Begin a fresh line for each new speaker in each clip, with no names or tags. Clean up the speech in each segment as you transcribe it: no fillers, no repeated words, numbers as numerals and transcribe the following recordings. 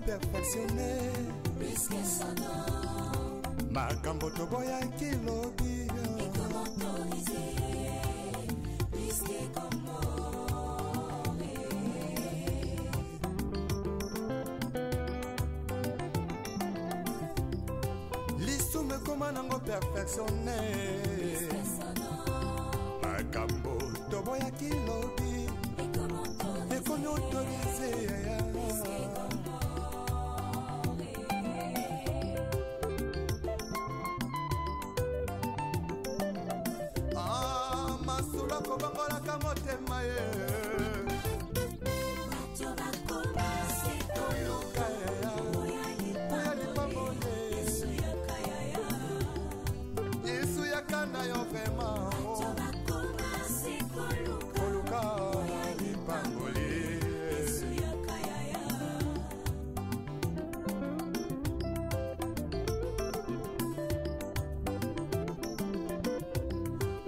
perfectionne makambo toboyaki lobi. Lisumu ekoma nango perfectionne, makambo toboyaki lobi ekomi autorise. Ah, masolo akobongolaka motema ye. Koluka ya lipamboli, Yesu yaka na yo vraiment. Koluka lipamboli.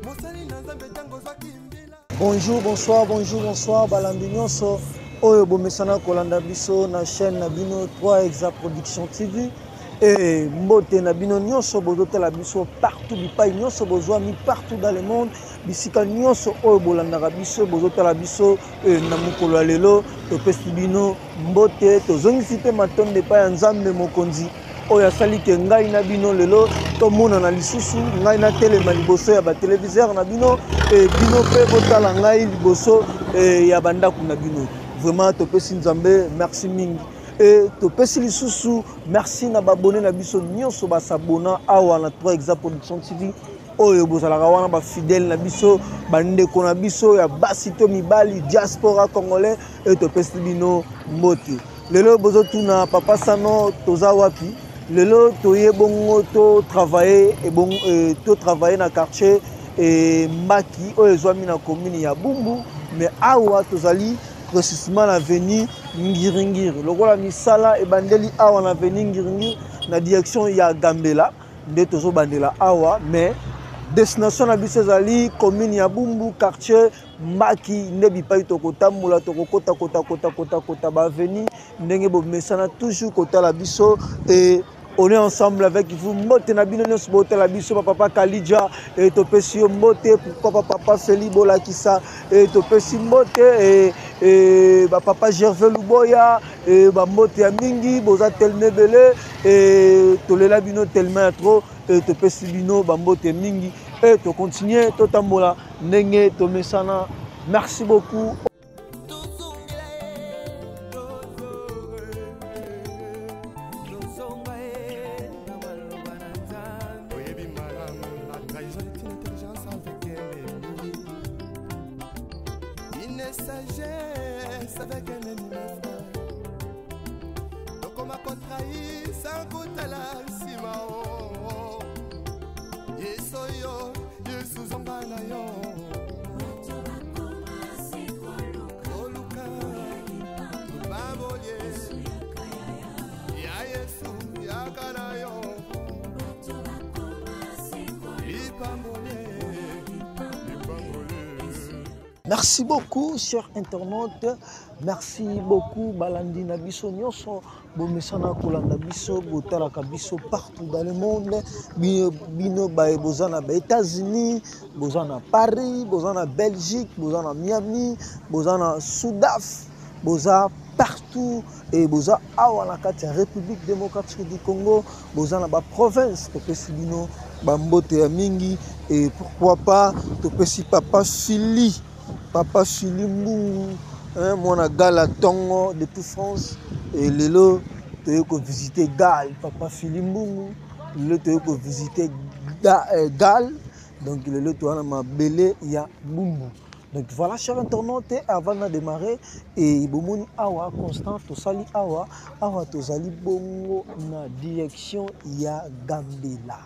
Mosali na Nzambe, ntango ozwaki mbila.
Bonjour, bonsoir, bonjour, bonsoir, balandi nyonso oyo bomesana kolanda biso na chaîne na bino 3 Exa Production TV. E mbote na bino nyonso bozotala biso partout, bipai nyonso bozwami, partout dans le monde, bisika nyonso oyo bolandaka biso, bozotala biso na mokolo ya lelo, topesi bino mbote, tozongisi mpe matondo epai ya Nzambe mokonzi oyo asali ke ngai na bino lelo tomonana lisusu, ngai natelema liboso ya batelevizere na bino e bino mpe botala ngai liboso ya bandako na bino. Vraiment topesi Nzambe merci mingi e topesi lisusu merci na babone na biso nyonso basabona awa na 3 Exa Production TV, oyo bozalaka wana, bafidèle na biso, bandeko na biso ya basi to mibali, diaspora congolais, e topesi bino mbote. Lelo bozotuna papa Sano toza wapi? Lelo toye bongo to travailler ebongo to travailler na quartier Mbaki oyo ezwami na commune ya Bumbu, mais awa tozali précisément na avenue Ngiringiri. Lokola misala ebandeli awa na avenue Ngiringiri na direction ya Gambela nde tozobandela awa, mais destination na biso ezali commune ya Bumbu, quartier Mbaki, nde bipai tokotambola, tokokota kota kota kota kota baavenue ndenge bomesana toujours kotala biso. E on est ensemble avec vous. Mbote na bino nyonso botala biso, bapapa Kalidja e topesi yo mbote, pourquoi pas papa Feli Bolakisa e topesi mbote e bapapa Gervais Luboya e bambote ya mingi, boza tellement ebele e tolela bino tellement ya trop e topesi bino bambote mingi e tocontinue totambola ndenge tomesana. Merci beaucoup.
Oyebi malamu, la trahison est une intelligence avec un ennemi, une sagesse avec un ennemi, mes frères. Tokoma kotrahir sans kotala nsima o Yesu oyo, Yesu zonga na yo. Koluka lipamboli ya Yesu, yaka na yo lipamboli, lipamboli.
Merci beaucoup, chers internautes. Merci beaucoup, balandi na biso nyonso bomesana kolanda biso, botalaka biso partout dans le monde. Bino, bino baye boza na ba États-Unis, boza na Paris, boza na Belgique, boza na Miami, boza na Sudaf, boza partout et boza awa na kati ya République démocratique du Congo, boza na ba province, topesi bino bambote ya mingi. Et pourquoi pas topesi papa Fili, papa Fili Mbungu, hein, mwana gala tongo depuis France. Et lelo toye kovisite Gal, papa Fili Mbungu, lelo toye kovisite Gal, donc lelo toza na mabele ya Bumbu. Donc voilà, chers internautes, avant de démarrer, et bomoni awa Constant tosali awa, awa tozali bongo na direction ya Gambela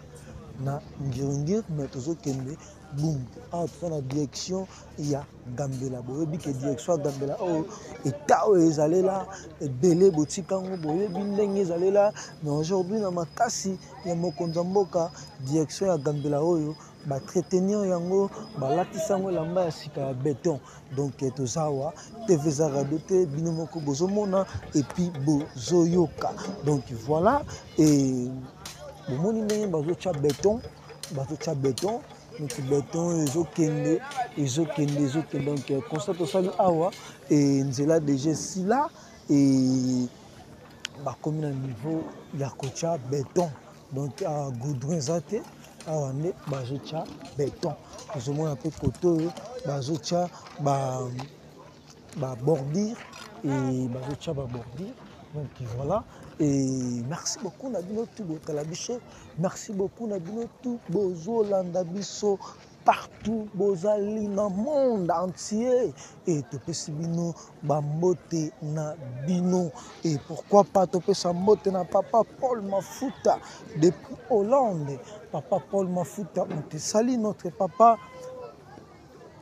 na Ngiringiri, mais tozokende Bumbu. Awa toza na direction ya Gambela. Boyebi ke direction ya Gambela oyo eta oyo ezalela ebele, botika yango, boyebi ndenge ezalela. Mais aujourd'hui na makasi ya mokonzi ya mboka, direction ya Gambela oyo batretenir yango, balatisa yango elamba ya sika ya beton. Donc toza awa, TV eza radio te, bino moko bozomona et puis bozoyoka. Donc voilà, et bomoni ndenge bazotya beton, bazotya beton. Donc beton ezokende, ezokende, ezokende. Donc constat tosali awa, et nzela déjà esila, et bakomi na niveau ya kotya beton. Donc awa goudron eza te, awa nde bazotya beton. Tozomona mpe kote oyo bazotya ba bordure, et bazotya ba bordure. Donc voilà, et merci beaucoup na bino tout botala biso, merci beaucoup na bino tout bozolanda biso partout bozali na monde entier, et topesi bino bambote na bino. Et pourquoi pas topesa mbote na papa Paul Mafuta depuis Hollande. Papa Paul Mafuta, on te salue notre papa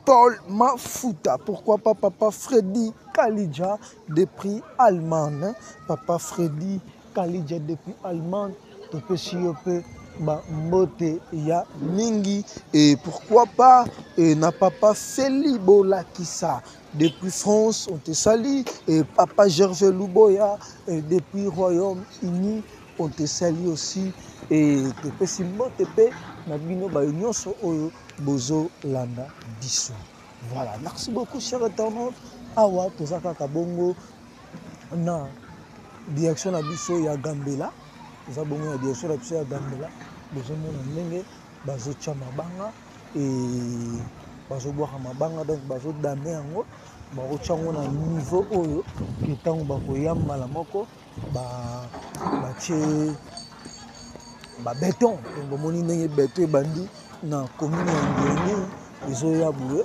Paul Mafuta. Pourquoi pas papa Freddy Kalidja depuis Allemagne. Papa Freddy Kalidja depuis Allemagne, topesi yo pe ba mbote ya mingi. Et pourquoi pas et na papa Feli Bolakisa depuis France, on te salue. Et papa Gervais Luboya et depuis Royaume-Uni, on te salue aussi. Et topesi mbote pe na bino ba nyonso oyo bozolanda biso. Voilà, merci beaucoup cher internaute. Awa toza kaka bongo na direction na biso ya Gambela. Toza bongo na direction na biso ya Gambela. Bozomona ndenge bazotya mabanga et bazobwaka mabanga, donc bazodame yango, bakotya yango na niveau oyo ke ntango bakoya mbala moko batie ba beton. Donc bomoni ndenge beton ebandi na commune ya Ngiringiri ezoya boye,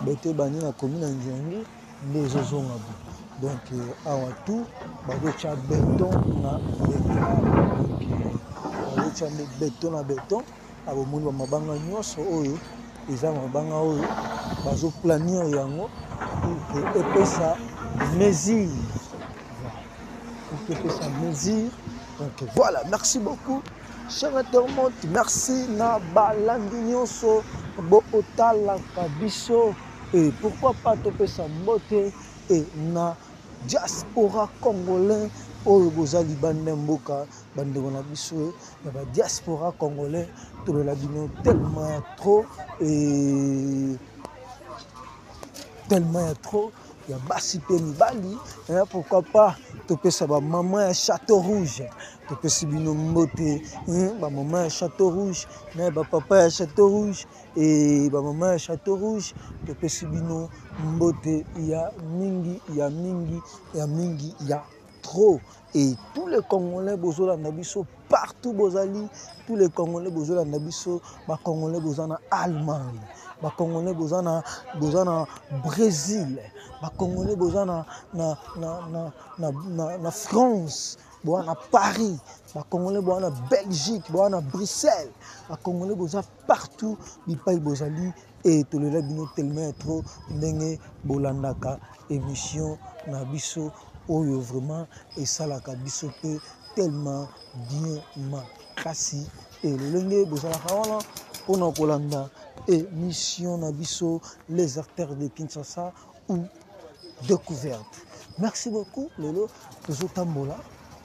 beton ebandi na commune ya Ngiringiri nde ezozonga boye. Donc awa tout bazotya beton na beton. Donc bazotya nde beton na beton. Abomoni ba mabanga nyonso oyo eza mabanga oyo bazoplanir yango pour que epesa mesure, pour que epesa mesure. Donc voilà, merci beaucoup cher internaute, merci na balandi nyonso bo otalaka biso. Et pourquoi pas topesa mbote et na diaspora congolais oyo boza libanda mboka, bandeko na biso ya ba diaspora congolais, tolola bino tellement ya trop et tellement ya trop ya basi pe mibali. Pourquoi pas topesa ba maman ya Château Rouge, topesi bino mbote, ba maman ya Château Rouge na ba papa ya Château Rouge et ba maman ya Château Rouge, topesi bino mbote ya mingi ya mingi ya mingi ya trop. Et tous les Congolais bozolanda biso partout bozali, tous les Congolais bozolanda biso, ba Congolais boza na Allemagne, ba Congolais boza na, boza na Brésil, ba Congolais boza na, na, na, na, na, na, na France, boza na Paris, ba Congolais boza na Belgique, boza na Bruxelles, ba Congolais boza partout bipai bozali. Et tolela bino tellement trop ndenge bolandaka émission na biso oyo vraiment esalaka biso pe tellement bien makasi. Et lolenge bozalaka wana mpona kolanda émission na biso les acteurs de Kinshasa ou découverte. Merci beaucoup. Lelo tozotambola,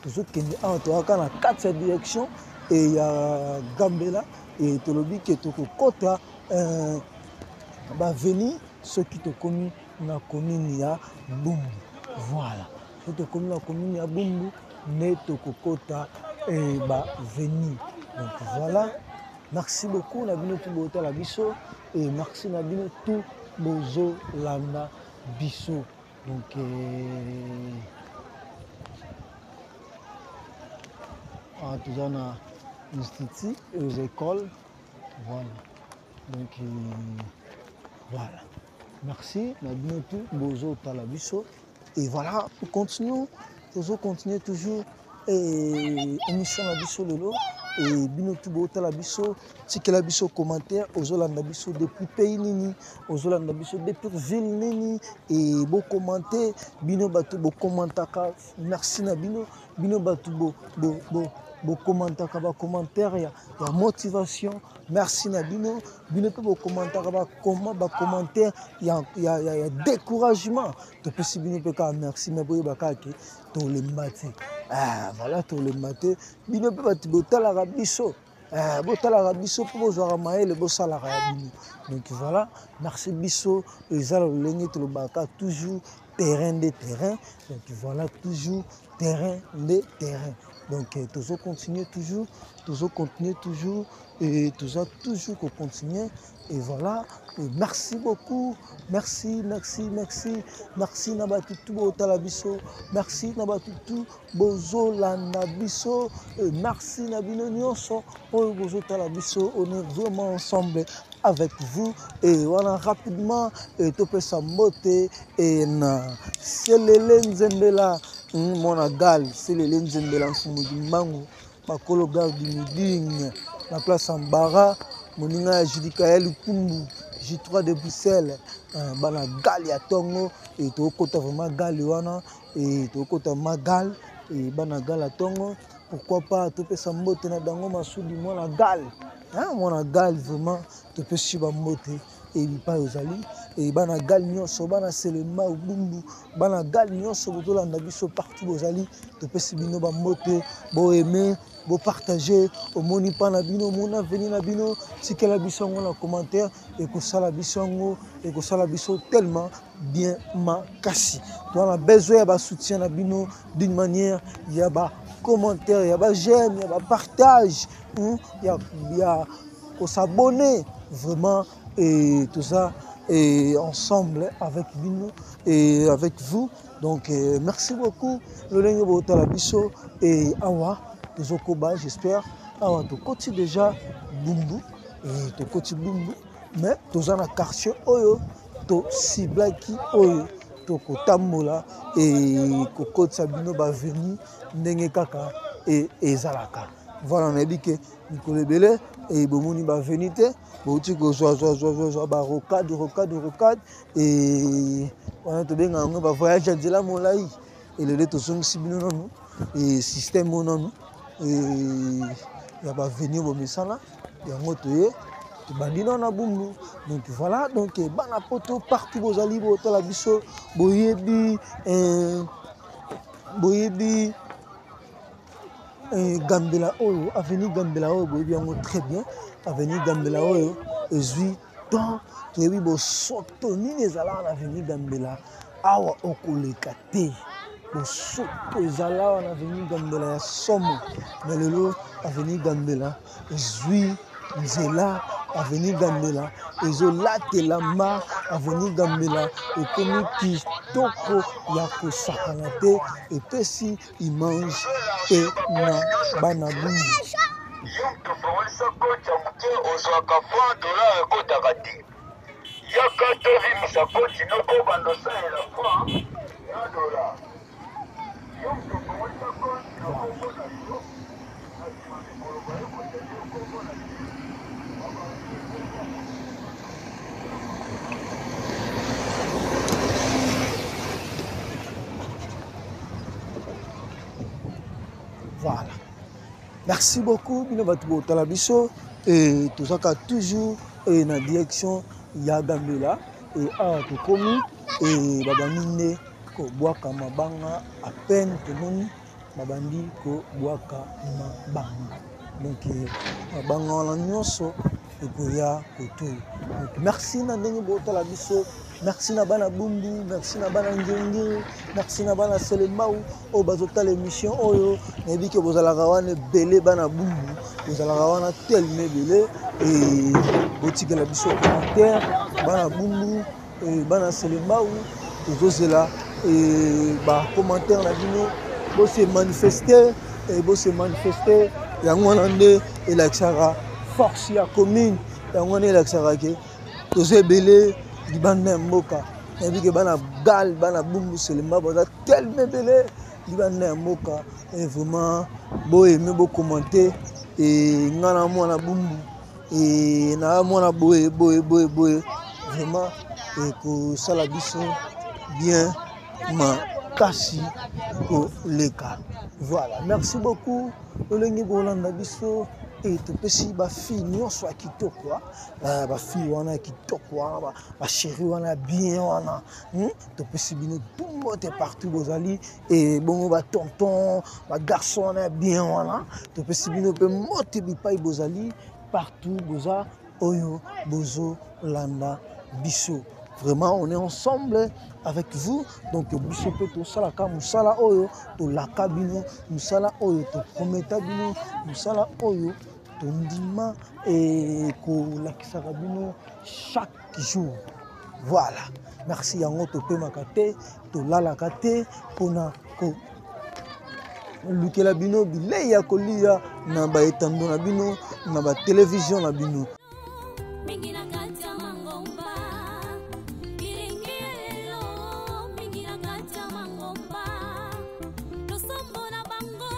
tozokende awa, toyaka na kati ya direction et ya Gambela et tolobi ke tokokota baveni soki tokomi na commune ya Bumbu. Voilà, soki tokomi na commune ya Bumbu nde tokokota baveni. Donc voilà, merci beaucoup na bino tout botala biso et merci na bino tout bozolanda biso. Donc toza na institut aux écoles. Voilà, donc voilà, merci na bino tout bozotala biso. Et voilà, nous continuons, nous continuons toujours et émission na biso lelo. E bino tu botala biso, tikela biso commentaire, ozolanda biso depuis pays nini, ozolanda biso depuis ville nini, e bo commenter, bino bato bo commentaka, merci na bino, bino bato bo bo bo bo commentaka ba commentaire ya, ya motivation, merci na bino, bino pe bo commentaka ba comment ba commentaire ya ya ya, ya découragement, topesi bino pe kaka merci, mais boyeba kaka ke tolemba te. Ah, voilà, tolemba te. Bino mpe bato botalaka biso, eh, botalaka biso mpo bozwaka mayele, bosalaka ya bino. Donc voilà, merci biso eza lolenge tolobaka toujours terrain nde terrain. Donc voilà, toujours terrain nde terrain. Donc eh, tozo continuer toujours, tozo continuer toujours et toza toujours ko continuer. Et voilà, et merci beaucoup, merci, merci, merci, merci na bato tout botala biso, merci na bato tout bozolanda biso, et merci na bino nyonso oyo bozotala biso. On est vraiment ensemble avec vous. Et voilà, rapidement, et topesa mbote et na Selele Nzembela, mwana gal, Selele Nzembela mfumu Kimbangu, bakolo gare du Midi na place Ambara, moninga ya Judikael Lukumbu, J3 de Bruxelles, bana gal ya tongo, et tokota vraiment gal wana, et tokota magal, et bana gal ya tongo, pourquoi pas topesa mbote na dango masudi mwana gal, hein, mwana gal vraiment topesi ba mbote et bipai ozali, et bana gal nyonso, bana Selema Ubundu, bana gal nyonso bozolanda biso partout bozali, topesi bino ba mbote, bo aimer, bo partager, omoni pa na bino, omoni avenir na bino, tikela biso yango na commentaire, ekosala biso yango, ekosala biso tellement bien makasi. Toza na besoin ya ba soutien na bino d'une manière, ya ba commentaire, ya ba j'aime, ya ba partage, hein, ya, ya ko s'abonner vraiment, et tout ça, et ensemble avec bino et avec vous. Donc merci beaucoup lolenge botala biso et awa tozokoba, j'espère awa tokoti déjà Bumbu, et tokoti Bumbu, mais toza na quartier oyo to ciblaki oyo tokotambola et kokotisa bino ba veni ndenge kaka e ezalaka. Voilà, nayebi ke mikolo ebele e bomoni ba veni te, bouti kozwa zwa zwa zwa zwa ba rocade rocade rocade, et wana tobenga yango ba voyage ya nzela molai. Elele tozongisi bino nanu e système oyo nanu e ya ba veni bomesana yango toye tobandi nanu na Bumbu. Donc voilà, donc bana poto partout bozali botala biso, boyebi, boyebi, Gambela oyo, avenue Gambela oyo boyebi yango très bien. Avenue Gambela oyo ezwi temps, toyebi bosoto nini ezalaka na avenue Gambela awa okoleka te. Bosoto ezala awa na avenue Gambela ya somo, mais lelo avenue Gambela ezwi nzela, avenue Gambela ezolatelama, avenue Gambela ekomi kitoko ya kosakana te, epesi image pe na bana Bumbu.
Yo moto ofongolisa compte ya moke ozwaka franc dollar ekotaka te. Yaka tobimisa compte noko banda osalela franc na dollar. Yo moto ofongolisa compte na kombo na yo na nsima mikolo baye kochange kombo na yo.
Voilà. Merci beaucoup bino bato botala biso et tozaka toujours et na direction ya Gambela et awa tokomi et babandi nde kobwaka mabanga à peine tomoni babandi kobwaka mabanga. Donc mabanga wana nyonso ekoya kotoyo. Donc merci na ndenge botala biso, merci na bana Bumbu, merci na bana Ngenge, merci na bana Selembao oyo bazotala émission oyo. Nayebi ke bozalaka wana ebele bana Bumbu, bozalaka wana tellement ebele et botikela biso commentaire bana Bumbu et bana Selembao, tozozela et ba commentaire na bino, bo se manifester et bo se manifester. Yango wana nde elakisaka force ya commune, yango wana elakisaka ke toza ebele libanda ya mboka. Nayebi ke bana Gal, bana Bumbu, Selembao baza tellement ebele libanda ya mboka. Et vraiment bo aimer, bo commenter E nga na mwana Bumbu, e na mwana boye boye boye boye, vraiment ekosala biso bien makasi koleka. Voilà, merci beaucoup lolenge bolanda biso. E topesi bafille nyonso ya kitoko, bafille wana ya kitoko wana, bachéri wana ya bien wana, Topesi bino mbote partout bozali. E bongo batonton, bagarçon wana ya bien wana, topesi bino mpe mbote bipai bozali, partout boza oyo bozolanda biso. Vraiment, on est ensemble avec vous. Donc biso mpe tosalaka mosala oyo tolaka bino, mosala oyo toprometa bino, mosala oyo tondima e kolakisaka bino chaque jour. Voilà, merci. Yango topemaka te, tolalaka te mpona kolukela bino bilei ya kolia na baetando na bino, na batelevizio na bino.
Mingi na kati ya mangomba, bilingi lelo mingi na kati ya mangomba, losambo na bango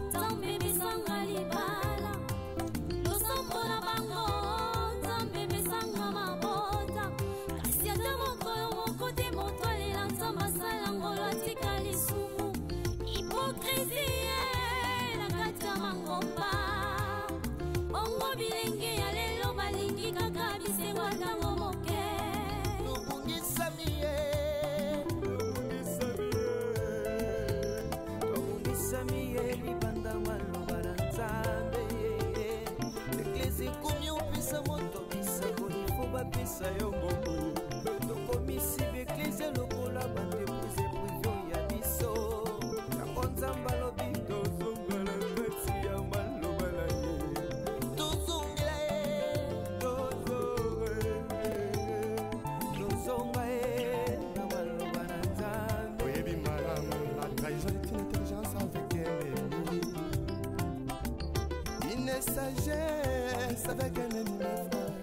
Nzambe pesanga libala, losambo na bango Nzambe pesanga mabota, kasi ata mokolo moko te moto alela Nzambe asala ngolo atika lisumu. Hypocrisie na kati ya mangomba, bongo bilenge ya lelo balingi kaka bisengo ya ntango moke.
Tobungisami ye, tobungisami ye libanda maloba na Nzambe. Eglise ekomi opesa moto bisako, ifo bapesa yo mbongo. Tokomisi baeglise lokola baentreprise prive ya biso. Yango Nzambe alobi tozongela kati ya maloba na ye, tozongela ye, tozonga ye na maloba na Nzambe.
Oyebi malamu, la trahison est une intelligence avec ennemi, une sagesse avec un ennemi, mon frère.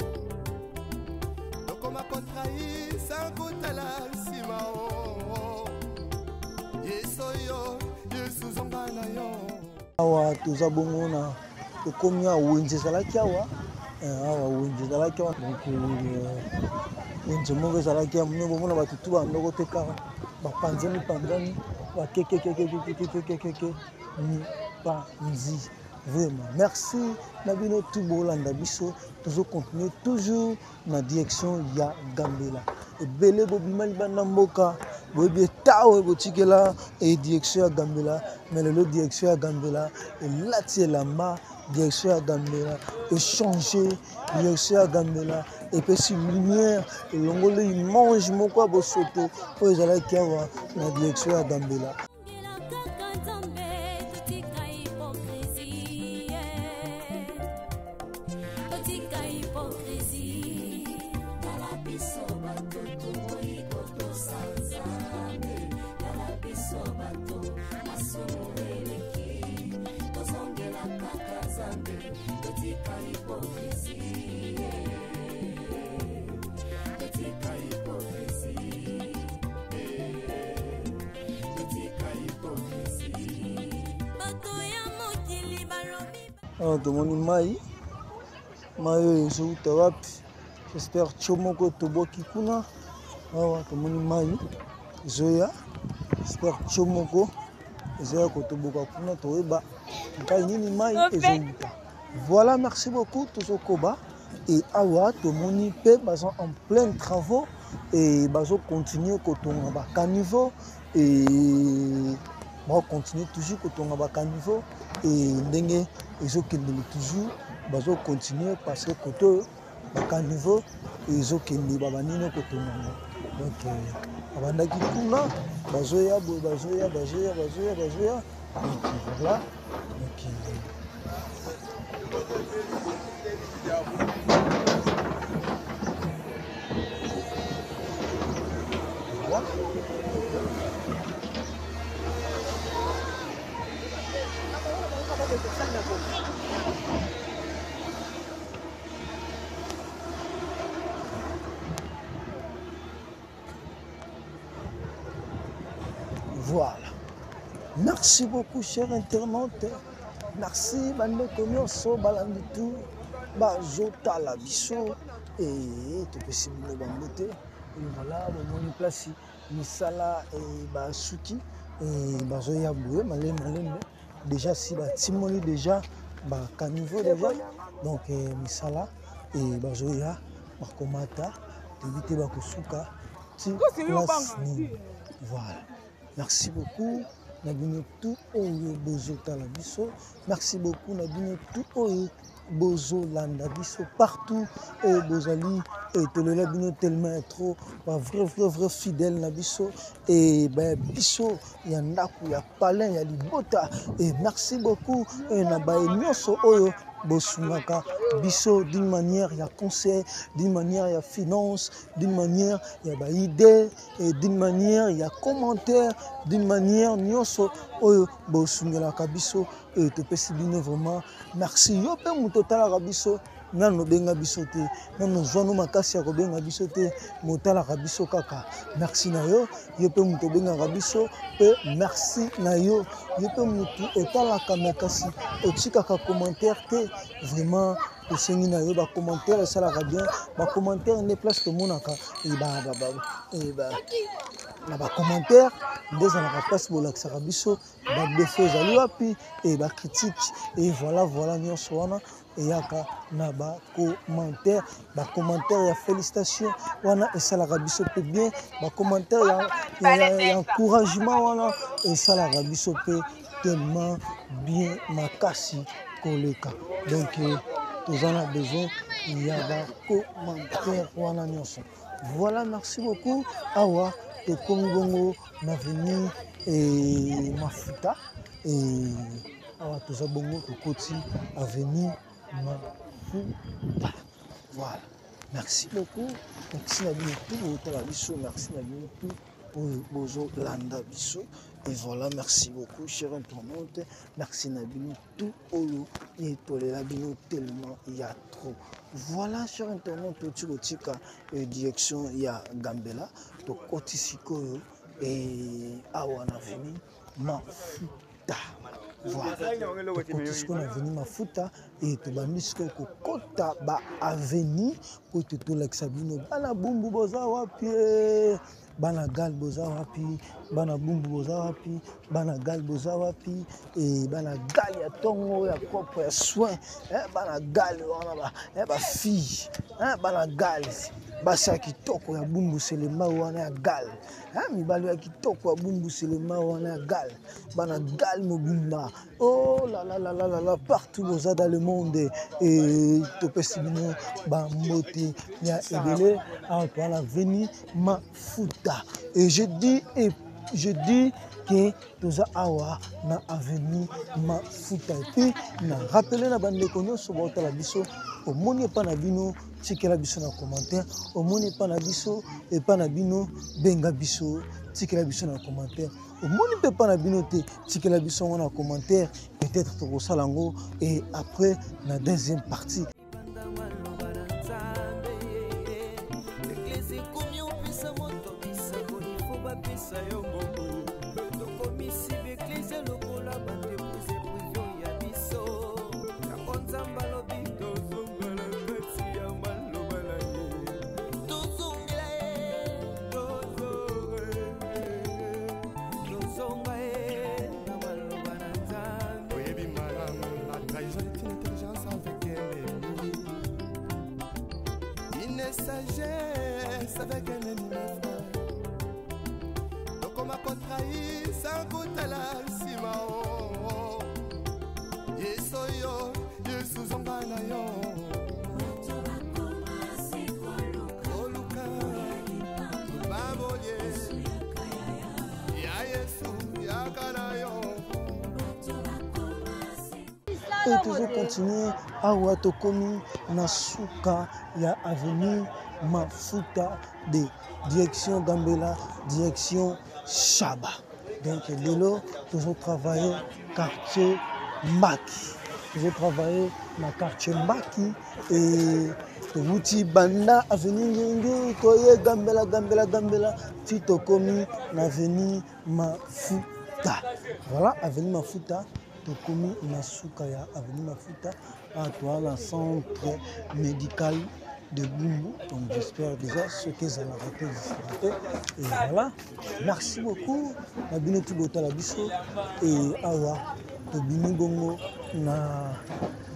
Tokoma kotrahir sans kotala nsima. O Yesu oyo, Yesu zonga na yo.
Awa toza bongo na tokomi awa, wenze ezalaki awa. Awa wenze ezalaki awa. Donc wenze moko ezalaki ya monene, bomona bato tu banda koteka, bapanzani panzani, bakekekekekekekekeke mipanzi. Vraiment merci na bino tu bolanda biso. Tozocontinue toujours na direction ya Gambela. Ebele bobima libanda mboka, boyebi eta oyo botikela e direction ya Gambela, mais lelo direction ya Gambela elati elamba, direction ya Gambela echange, direction ya Gambela epesi lumière, elongoli image moko ya bosoto oyo ezalaki awa na direction ya Gambela.
Kaka Nzambe, totika hypocrisie, totika hypocrisie. Tala biso bato toboyi kotosa Nzambe, tala biso bato masumu eleki, tozongela kaka Nzambe, totika hypocrisie, totika hypocrisie, totika hypocrisie. Bato ya mokili balobi.
Awa tomoni mai, mai oyo ezouta wapi? J'espère tio moko toboki kuna. Awa tomoni mai ezoya, j'espère tio moko ezoya kotoboka kuna, toyeba epai nini mai ezouta. Voilà, merci beaucoup. Tozokoba e awa tomoni mpe baza en plein travaux e bazocontinue kotonga bacaniveau, e bakocontinue toujours kotonga bacaniveau, e ndenge ezokendele toujours bazocontinue, parce que kote oyo bacaniveau ezokende, babanini kotonga yango. Donc babandaki kuna, bazoya boye, bazoya, bazoya, bazoya, bazoya. Donc voilà, donc voilà. Voilà. Merci beaucoup, chers internautes. Merci bandeko nyonso balandi tout bazotala biso e topesi bino bango te. Et voilà, bomoni place misala e basuki e bazoya boye malembe malembe déjà si batimoli déjà bacaniveau déjà donc e, misala e bazoya bakomata toyebi te bakosuka ti place nini. Voilà, merci beaucoup na bino tout oyo bozotala biso, merci beaucoup na bino tout oyo bozolanda biso partout oyo bozali. Tolela bino tellement trop, ba vrai vrai vrai fidèle na biso e ba biso ya ndako ya palin ya libota. Et merci beaucoup na baye nyonso oyo bosungaka biso d'une manière ya conseil, d'une manière ya finance, d'une manière ya baidée et d'une manière ya commentaire, d'une manière nyonso oyo bosungelaka biso. E topesi bino vraiment merci. Yo mpe moto otalaka biso, nano obenga biso te, nano ozwano makasi ya kobenga biso te, motalaka biso kaka, merci na yo. Yo mpe moto obengaka biso mpe merci na yo. Yo mpe motu otalaka me kasi otikaka commentaire te, vraiment tosengi na yo bacommentaire, esalaka bien bacommentaire. Nde place tomonaka na bacommentaire, nde ezalaka place bolakisaka biso badefo ezali wapi e bacritique e voilà voilà, nyonso wana eyaka na bacommentaire. Bacommentaire ya félicitation wana esalaka biso mpe bien, bacommentaire ya encouragement wana esalaka biso mpe tellement bien makasi koleka. Donc toza na besoin ya bacommentaire wana nyonso. Voilà, merci beaucoup. Awa tokomi bongo na avenue e Mafuta e awa toza bongo tokoti avenue Mafuta. Voilà, merci beaucoup, merci na bino tout botala biso, merci na bino tout oyo bozolanda biso. Et voilà, merci beaucoup cher internaute, merci na bino tout oyo etolela bino tellement ya trop. Voilà, cher internaute, toti kotika direction ya Gambela, tokoti sikoyo e awa na avenue Mafuta. Voilà, tokoti sikoyo na avenue Mafuta e tobandi sikoyo kokota ba avenue po ete tolakisa bino. Bana Bumbu boza wapi? Bana Gal boza wapi? Bana Bumbu boza wapi? Bana Gal boza wapi? E bana Gal ya ntongo ya propre ya soin, bana Gal wana, bafille, bana Gal, basi ya kitoko ya Bumbu Selema wana ya Gal, mibali ya kitoko ya Bumbu Selema wana ya Gal, bana Gal mobimba, oh la la la la la la, partout boza dans le monde e topesi bino bambote ya ebele. Awa toza na avenue Mafuta et je dis, et je dis ke toza awa na avenue Mafuta. Et puis na rappele na bandeko nyonso baotala biso, omoni epa na bino, tikela biso na commentaire. Omoni epa na biso, epa na bino, benga biso, tikela biso na commentaire. Omoni mpe epa na bino te, tikela biso yango na commentaire, peut-être tokosala yango et après na deuxième partie.
Oyebi malamu, la trahison est une intelligence avec un ennemi, une sagesse avec un ennemi, mes frères. Tokoma kotrahir sans kotala nsima o Yesu yo, Yesu zonga na yo koluka babolie ya Yesu yaka na yo.
Et tozocontinue awa, tokomi na suka ya avenue Mafuta de direction Gambela, direction Shaba. Donc lelo tozotravaille quartier Mbaki, tozotravaille na quartier Mbaki e towuti banda avenue Ngiringiri, toye Gambela, Gambela, Gambela ti tokomi na avenue Mafuta. Voilà, avenue Mafuta. Tokomi na suka ya avenue Mafuta, awa toza na centre médical de Bumbu. Donc j'espère déjà ce que ezalaka te existaka te. Et voilà, merci beaucoup na bino ti botala biso. Et awa tobimi bongo na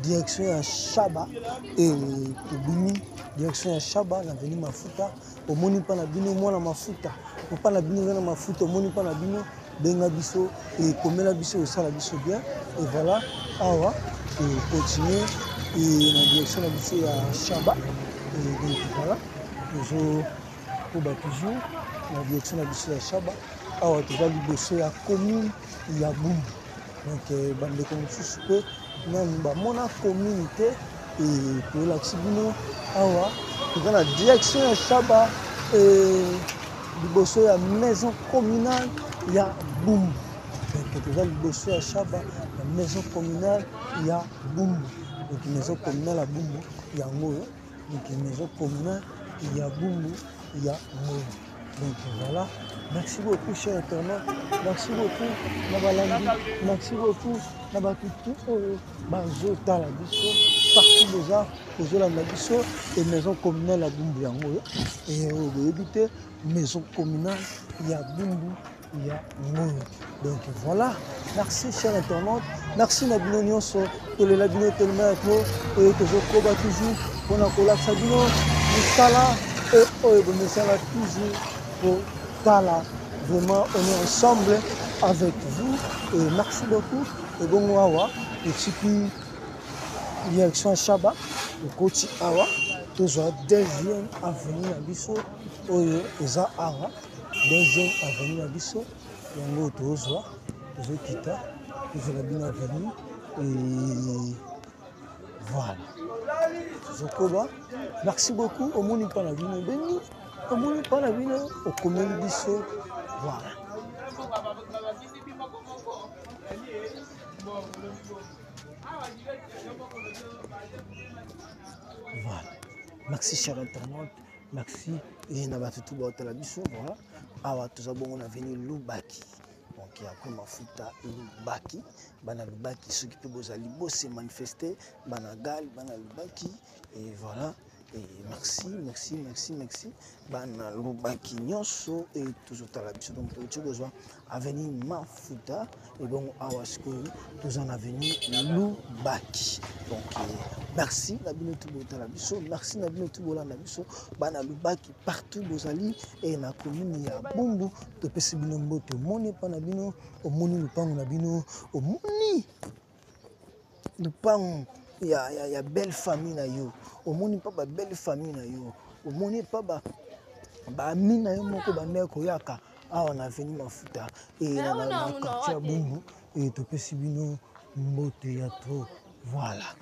direction ya Shaba, et tobimi direction ya Shaba na avenue Mafuta. Omoni mpa na bino mwana mafuta, mpa na bino eza na mafuta, omoni mpa na bino, benga biso, ekomela biso, osala biso bien. Et voilà, awa tocontinue na direction na biso ya Shaba. Et donc voilà, tozokoba toujours na direction na biso ya Shaba. Awa toza liboso ya commune ya Bumbu. Donc bandeko mosusu mpe nanu bamona commune te, e tolakisi bino awa toza na direction ya Shaba, e liboso ya maison communale ya Bumbu. Donc toza liboso ya Shaba ya maison communale ya Bumbu. Donc maison communale ya Bumbu yango oyo. Donc maison communale ya Bumbu ya oyo. Donc voilà, merci beaucoup cher internaute, merci beaucoup na balandi, merci beaucoup na bato tout oyo bazotala biso partout boza kozolanda biso. E maison communale ya Bumbu yango oyo, e oyo boyebi te, maison communale ya Bumbu ya ngoyo. Donc voilà, merci cher internaute, merci na bino nyonso, tolela bino tellement ya trop, oyo tozokoba toujours mpona kolakisa bino mosala e oyo bomesala toujours kotala. Vraiment, on est ensemble avec vous et merci beaucoup. Ebongo awa etiki direction Shaba, okoti awa tozwa deuxième avenue na biso oyo eza awa, deuxième avenue na biso yango tozwa, tozokita tozwela bino avenue. Et voilà, tozokoba. Merci beaucoup. Omoni mpa na bino obengi, omoni mpa na bino okomeli biso. Voilà, voilà, merci cher internaute, merci e na bato tu baotala biso. Voilà, awa toza bongo na avenue Lubaki. Donc après Mafuta Lubaki, bana Lubaki soki mpe bozali bose manifester, bana Gal, bana Lubaki. Et voilà, et merci, merci, merci, merci bana Lubaki nyonso e tozotala biso. Donc touti kozwa avenue Mafuta, ebongo awa sikoyo toza na avenue Lubaki. Donc merci na bino tu botala biso, merci na bino tu bolanda biso, bana Lubaki partout bozali e na commune ya Bumbu. Topesi bino mbote. Omoni epa na bino, omoni lupango na bino, omoni lupango ya belle famille na yo, omoni mpa ba belle famille na yo, omoni mpa ba baami na yo moko bandeko koyaka awa na avenue Mafuta e na quartier ya Bumbu. E topesi bino mbote ya trop. Voilà,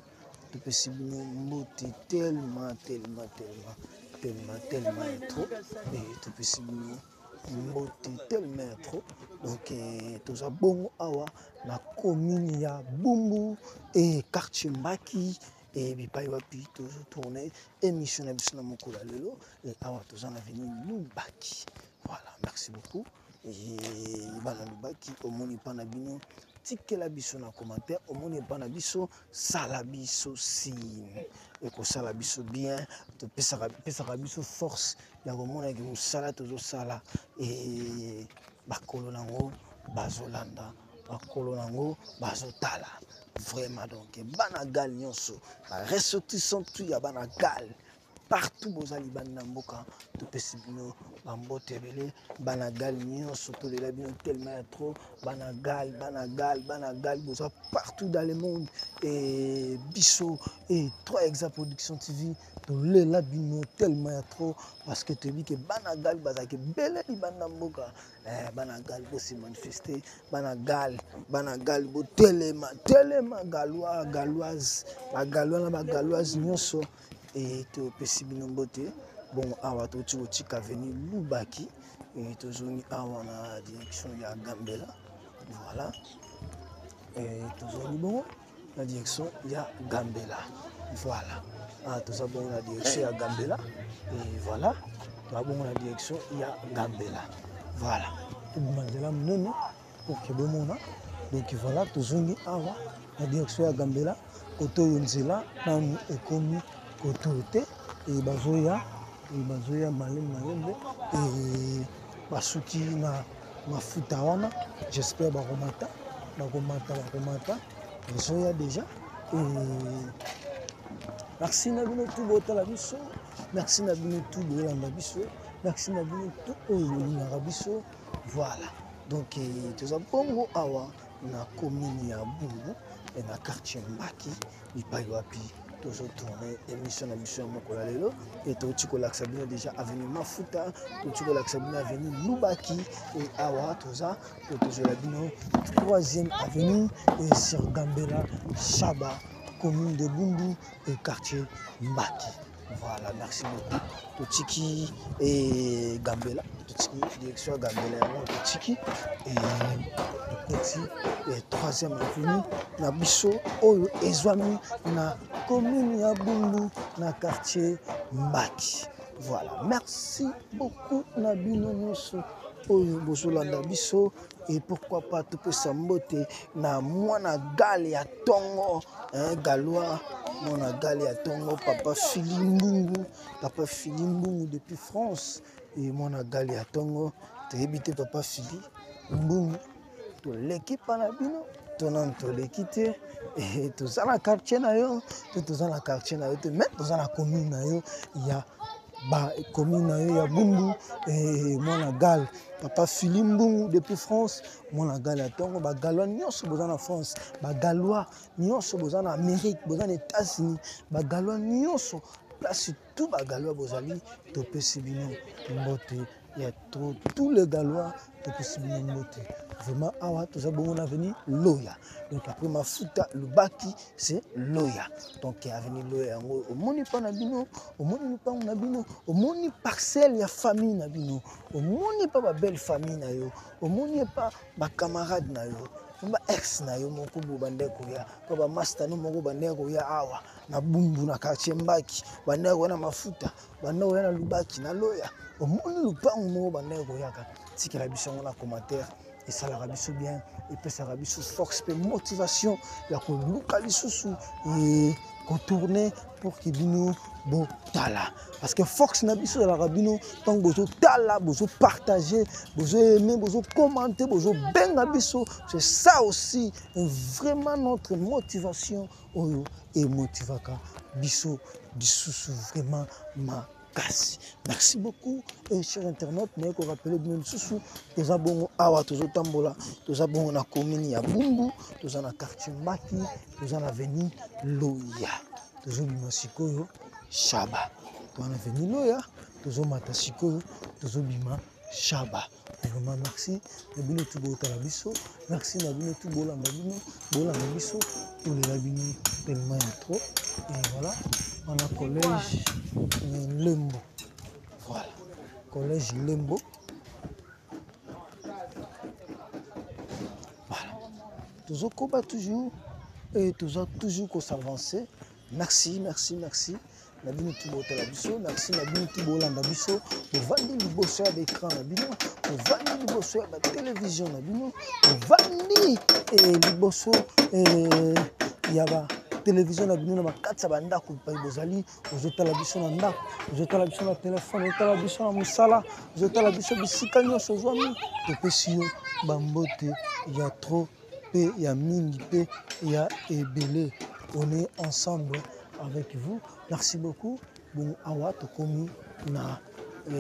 topesi bino mbote tellement, tellement, tellement, tellement, tellement ya trop. E topesi bino mbote tellement ya trop. Donc toza bongo awa na commune ya Bumbu e quartier Mbaki, e bipai wapi tozotourne émission na biso na mokolo ya lelo. E awa toza na avenue Lubaki. Voilà, merci beaucoup. E bana Lubaki, omoni mpa na bino, tikela biso na commentaire, omoni epa na biso, sala biso signe, ekosala biso bien, topesaka biso force ya komonaki mosala tozosala. E bakolo nango bazolanda, bakolo nango bazotala vraiment. Donc bana Gal nyonso, baressortissant tu ya bana Gal partout bozali banda mboka, topesi bino bambote ebele. Bana Gal nyonso, tolela bino tellement ya trop. Bana Gal, bana Gal, bana Gal boza partout dans le monde, et biso et 3 Exa Production TV tolela bino tellement ya trop, parce que toyebi ke bana Gal bazalaki ebele libanda mboka. Bana Gal bose manifester, bana Gal, bana Gal botelema, telema, Galois, Galoise, bagalois na bagaloise nyonso, e topesi bino mbote. Bon, awa touti kotika avenue Lubaki, e tozongi awa na direction ya Gambela. Voilà, e tozongi bongo na direction ya Gambela. Voilà, ah, toza bongo na direction ya Gambela. Et voilà, toza bongo na direction ya Gambela. Voilà, tobima nzela monene pour ke bomona. Donc voilà, tozongi awa na direction ya Gambela, kote oyo nzela nanu ekomi kote oyo te, e bazoya e bazoya malembe malembe e basuki na mafuta wana, j'espère bakomata bakomata bakomata, bazoya déjà. E merci na bino tout botala biso, merci na bino tout bolanda biso, merci na bino tout oyo bolingaka biso. Voilà, donc eh, toza bongo awa na commune ya Bumbu eh, na quartier Mbaki bipai wapi tozotourne émission na biso ya mokolo ya lelo e touti kolakisa bino déjà avenue Mafuta, touti kolakisa bino avenue Lubaki e awa toza po tozwela bino 3e avenue et sur Gambela Shaba, commune de Bumbu et quartier Mbaki. Voilà, merci beaucoup. Totiki et Gambela, totiki direction ya Gambela yango totiki et tokoti et 3e avenue na biso oyo ezwami na commune ya Bumbu na quartier Mbaki. Voilà, merci beaucoup na bino nyonso oyo bozolanda biso et pourquoi pas topesa mbote na mwana gale ya tongo, hein, galois, mwana gale ya tongo, papa Fili Mbungu, papa Fili Mbungu depuis France, et mwana gale ya tongo, toyebi te papa Fili Mbungu, toleki pa na bino to nanu toleki te, toza na quartier na yo to toza na quartier na yo te, mais toza na commune na yo ya ba commune na yo ya Bumbu, et mwana gale papa Fili Mbungu depuis France, mwana gale ya tongo, ba galois nyonso boza na France, ba galois nyonso boza na Amérique, boza na États-Unis, ba galois nyonso place tout ba galois bozali, topesi bino mbote ya trop, tous les galois topesi bino mbote vraiment. Awa toza bongo na avenue Loya, donc après Mafuta Lubaki c'est Loya, donc avenue Loya yango omoni pa na bino, omoni lupango na bino, omoni parcelle ya famille na bino, omoni pa ba belle famille na yo, omoni pa ba camarade na yo, ba ex na yo moko bo bande koya, pa ba master no moko bande koya awa na Bumbu na quartier Mbaki, bande koya na Mafuta, bande koya na Lubaki na Loya, omoni lupango moko bande koyaka, tikela biso yango na commentaire, esalaka biso bien, epesaka biso force pe motivation ya koluka lisusu e kotourner pour que bino botala, parce que force na biso ezalaka bino ntango bozotala, bozopartager, bozoaimer, bozocommenter, bozobenga biso, c'est ça aussi vraiment notre motivation oyo emotivaka biso lisusu vraiment makasi. Merci beaucoup et cher internaute, naye korappeler bino lisusu toza bongo awa tozotambola, toza bongo na commune ya Bumbu, toza na quartier Mbaki, toza na avenue Loya, tozobima sikoyo Shaba, toza na avenue Loya, tozomata sikoyo tozobima Shaba. Vraiment merci na bino tu botala biso, merci na bino tu bolanda bino, bolanda biso, tolela bino tellement ya trop. Et voilà, on a collège Lembo, voilà collège Lembo, voilà tozokoba toujours et toza toujours ko s'avancer. Merci, merci, merci na bino tu botala biso, merci na bino tu bolanda biso, bovandi liboso ya baécran na bino, bovandi liboso ya batélévision na bino, bovandi liboso ya batélévision na bino na bakati ya bandako bipai bozali, ozotala biso na ndako, ozotala biso na telefone, ozotala biso na mosala, ozotala biso bisika nyonso ozwami, topesi yo bambote ya trop pe ya mingi pe ya ebele. On est ensemble avec vous. Merci beaucoup. Bon, awa tokomi na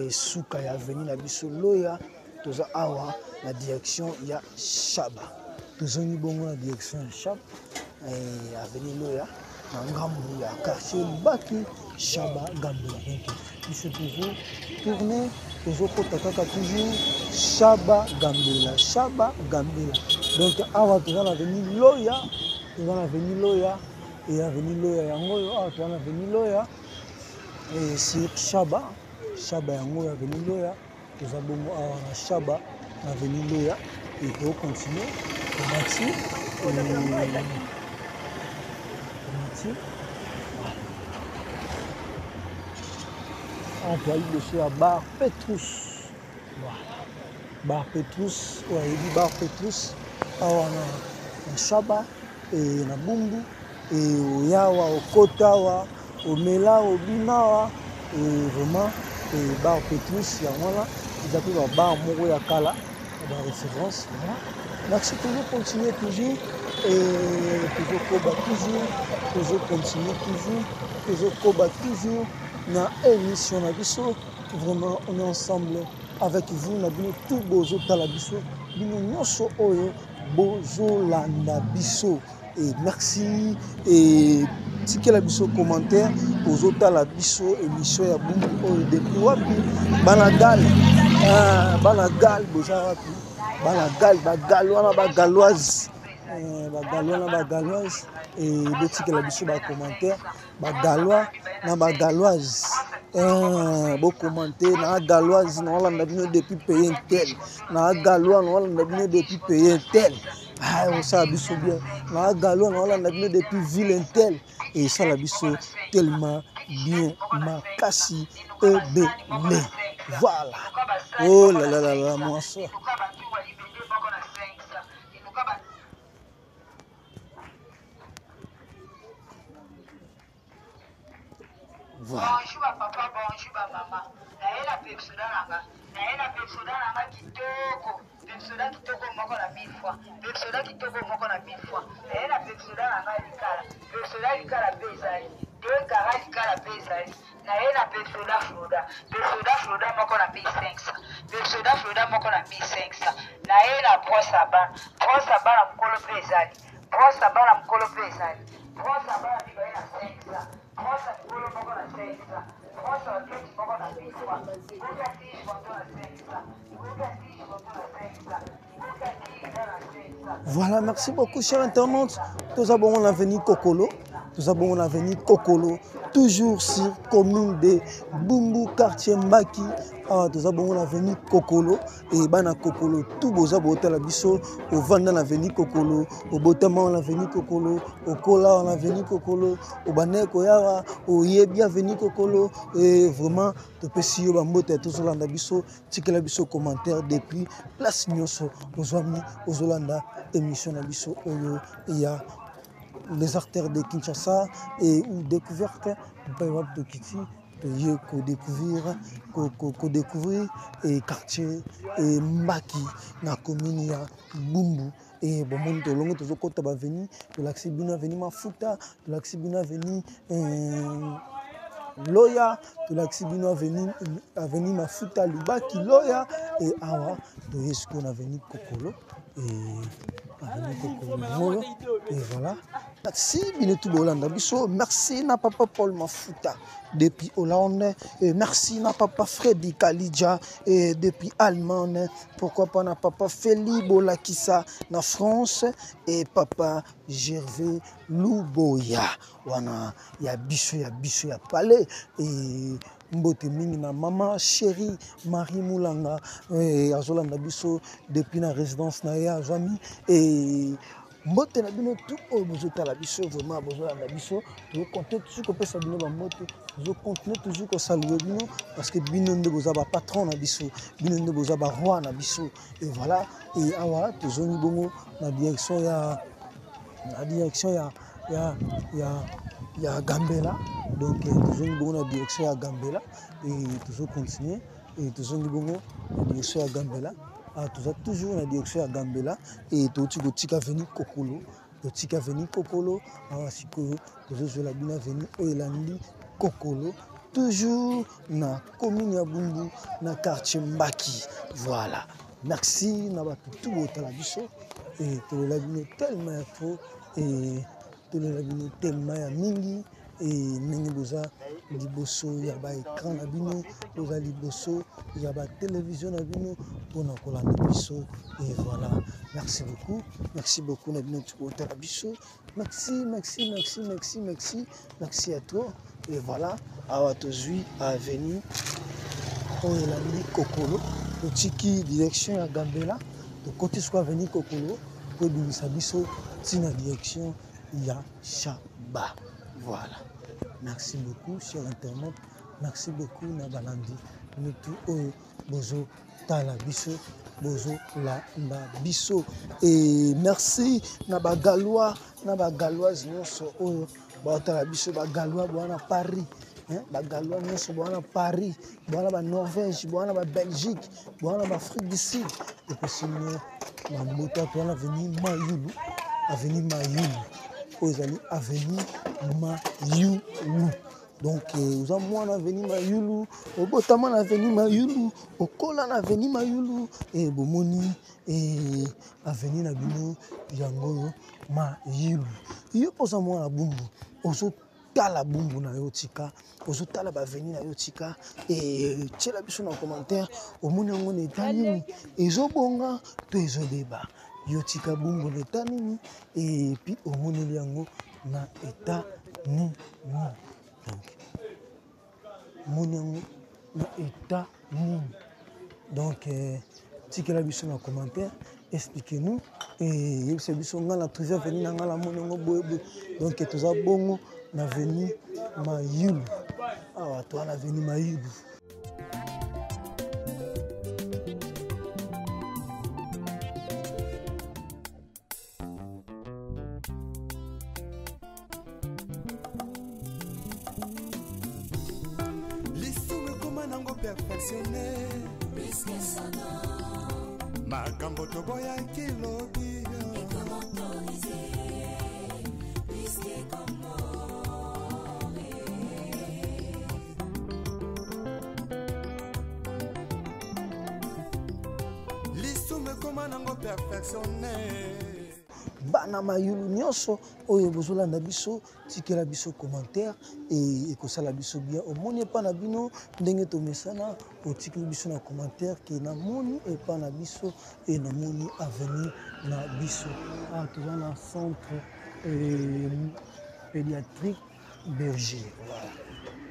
suka ya avenue na biso Loya, toza awa na direction ya Shaba. Tozongi bongo na direction ya Shaba, avenue Loya na ngambu ya quartier Lubaki, Shaba Gambela. Donc biso toujours tourner, tozokota kaka toujours Shaba Gambela, Shaba Gambela. Donc awa toza na avenue Loya, toza na avenue Loya et avenue Loya yango oyo awa toza na avenue Loya et sur Shaba, Shaba yango oyo avenue Loya, toza bongo awa na Shaba na avenue Loya et tokontinue tomati tomati awa toza liboso ya bar Petrus. Voilà, bar Petrus, oyo ayebi bar Petrus awa na na Shaba e na Bumbu e oyawa okotawa omela obinawa e vraiment e bar Petrus yango wana eza mpe ba bar moko ya kala ba référence voilà. Merci toujours continuer toujours et toujours koba toujours toujours continuer toujours toujours koba toujours na émission na biso vraiment on est ensemble avec vous na bino tout bozotala biso bino nyonso oyo bozolanda biso et merci et tikela biso commentaire ozotala biso émission ya bumbu oyo depuis wapi bana gal ah, bana gal boza wapi bana gal bagal wana bagaloise eh, bagalois na bagaloise e botikela biso bacommentaire bagalois na bagaloise eh, bokomante na galoise naolanda bino depuis pays intel na galois naolanda bino depuis pays intel ah, osala biso bien na galois naolanda bino depuis ville intel esala biso tellement bien makasi ebele voilà oh là là là là mwasi
Voilà. Bonjour ba papa, bonjour ba mama. Naye na pepsoda na nga. Naye na pepsoda na nga kitoko. Pepsoda kitoko moko na 1000 fois. Pepsoda kitoko moko na 1000 fois. Naye na pepsoda na nga likala. Pepsoda likala pe ezali. De kara likala pe ezali. Naye na pepsoda floda. Pepsoda floda moko na 1500. Pepsoda floda moko na 1500. Naye na brosse à bana. Brosse à bana mokolo pe ezali. Brosse à bana mokolo pe ezali. Brosse à bana mibale na 500. Brosse mokolo moko na 500. Brosse à keti moko na 1000 fois. Koka tige moto na 500. Koka tige moto na 500. Koka tige na 500.
Voilà, merci beaucoup, chers internautes. Nous avons l'avenue Kokolo. Nous avons l'avenue Kokolo, toujours sur commune de Bumbu, quartier Mbaki. Ah, nous avons l'avenue Kokolo. Et bana Kokolo, tout boza botala biso, ovanda na avenue Kokolo, obotama na avenue Kokolo, okola na avenue Kokolo, obane koyawa, oyebi avenue Kokolo. Et vraiment, topesi yo bambote tozolanda biso, tikela biso commentaire depuis place nyonso ozwami ozolanda émission na biso oyo ya les artères de Kinshasa et ou découverte epai wapi tokiti toye kodécouvrir kodécouvrir e quartier e Mbaki na commune ya Bumbu e bomoni tolongi tozokɔta baveni tolakisi bino aveni mafuta tolakisi bino aveni loya tolakisi bino aveni, aveni mafuta lubaki loya e awa toye sikoyo na aveni kokolo e aveni kokolo yango e voilà merci bino tu bolanda biso merci na papa paul mafuta depuis hollande et merci na papa freddy kalidja et depuis allemagne pourquoi pas na papa feli bolakisa na france et papa gervais luboya wana ya biso ya biso ya palais et mbote mingi na mama chérie marie mulanga eh, azolanda biso depuis na résidence na ye azwami et mbote na bino tout oyo bozotala biso vraiment bozolanda biso tozocontinue toujours kopesa bino bambote tozocontinue toujours kosalue bino parce que bino nde boza bapatron na biso bino nde boza baroi na biso et voilà et awa tozongi bongo na direction ya na direction ya ya ya ya Gambela donc tozongi bongo na direction ya Gambela et tozocontinue et tozongi bongo na direction ya Gambela ah, toza toujours na direction ya Gambela et touti kotika avenue Kokolo totika avenue Kokolo awa sikoyo tozozwela bino avenue oyo elandi Kokolo toujours na commune ya Bumbu na quartier Mbaki voilà merci na bato tu botala biso et tolela bino tellement ya trop et tolela bino tellement ya mingi e ndenge boza liboso ya baecran na bino boza liboso ya batelevizio na bino mpona kolanda biso et voilà merci beaucoup merci beaucoup na bino tokotala biso merci merci merci merci merci merci à toi et voilà awa tozwi avenue oyo elandi kokolo totiki direction ya gambela tokoti sikoyo avenue kokolo po ebimisa biso ntina direction ya shaba voilà merci beaucoup cher internaute merci beaucoup na balandi bino tout oyo bozotala biso, bozolanda biso. Et merci na bagalois na bagaloise nyonso oyo baotala biso, bagalois bowana Paris, hein, bagalois nyonso bowana Paris, bowana ba Norvège, bowana ba Belgique, bowana ba Afrique du Sud. Epesi bino bambote. Towana avenue Mayulu, avenue Mayulu oyo ezali avenue Mayulu. Donc oza mwana avenue Mayulu, obotama na avenue Mayulu, okola na avenue Mayulu, e bomoni e avenue na bino yango oyo Mayulu. Yo mpo oza mwana Bumbu, ozotala Bumbu na yo tika, ozotala ba avenue na yo tika, e tiela biso na commentaire omoni yango na eta nini, ezobonga to ezobeba. Yo tika Bumbu na eta nini, et puis omoneli yango na eta nini. Donc omoni yango na eta nini. Donc tikela biso na commentaire, expliquez-nous et yebisa biso nga na trouvé avenue na nga na moni yango boye boye. Donc toza bongo na avenue Mayulu, awa toza na avenue Mayulu.
Lisumu ekoma nango perfectionne, makambo toboyaki lobi. Lisumu ekoma nango perfectionne.
Bana Mayulu nyonso oyo bozolanda biso, tikela biso commentaire e ekosala biso bien. Omoni epa na bino ndenge tomesana, otikeli biso na commentaire ke namoni epa na biso e namoni avenue na biso. Ah, toza na centre pédiatrique Berger, voilà.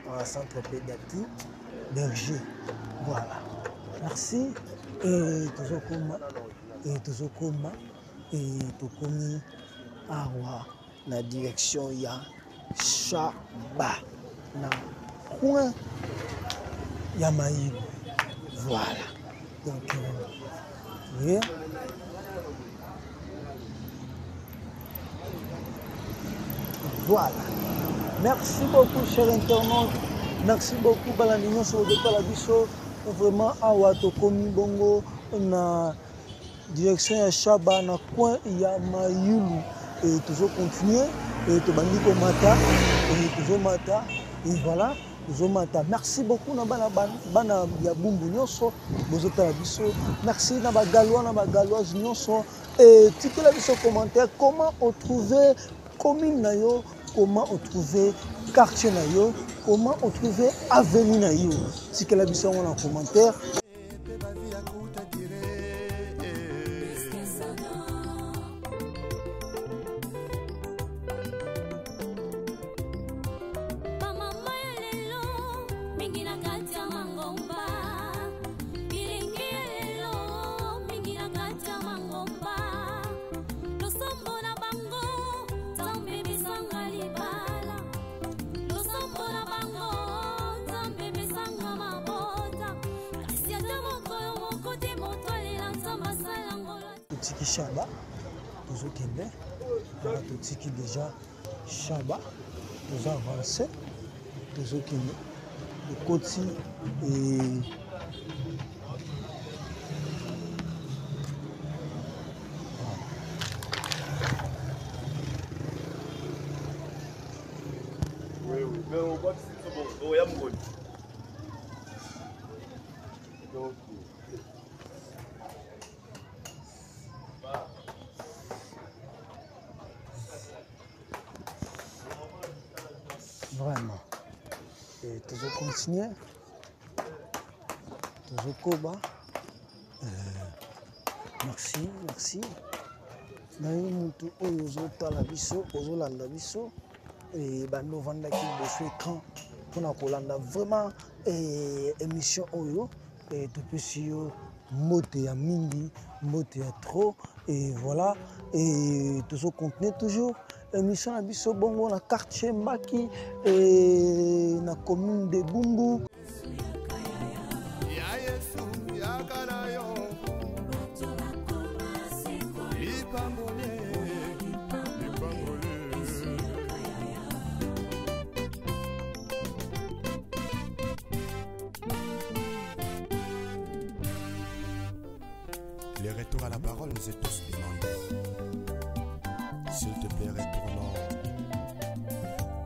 Voilà, centre pédiatrique Berger, voilà. Merci. Et tozokoma, et tozokoma, et tokomi awa na direction ya Shaba na coin ya Mayulu, voilà. Donc oui. Voilà. Merci beaucoup, chers internautes. Merci beaucoup, balandi nyonso bozotala biso. Vraiment, awa tokomi bongo na direction ya Shaba na coin ya Mayulu. Et toujours continuer et tobandi komata et toujours mata et voilà, toujours mata. Merci beaucoup na bana bana ya Bumbu nyonso bozotala biso. Merci na ba Galois na ba Galoise nyonso. Et tikela biso commentaire comment on trouver commune na yo, comment on trouver quartier na yo, comment on trouver avenue na yo. Tikela biso yango na commentaire.
Bamama ya lelo mingi na kati ya mangomba, bilingi ya lelo mingi na kati ya mangomba, losambo na bango Nzambe besanga libala, losambo na bango Nzambe besanga mabota, kasi ata mokolo moko te moto alela Nzambe asala ngolo.
Totiki Shaba, tozokende wana, totiki déjà Shaba, toza avance, tozokende tokoti e
Oui, oui. Mais on voit que c'est bon. Oh, ya mokoni. Donc,
vraiment. Et toujours continuer, toujours koba. Merci, merci. Na yo mutu oyo ozotala biso, ozolanda biso, e bando ovandaki liboso écran mpona kolanda vraiment e émission oyo, e topesi yo mbote ya mingi, mbote ya trop. Et voilà, et toujours continuer toujours émission na biso bongo na quartier Mbaki et na commune de Bumbu.
Yesu yaka na yo lipambole lipambole. Le retour à la parole nous est tous demandé. S'il te plaît, retournons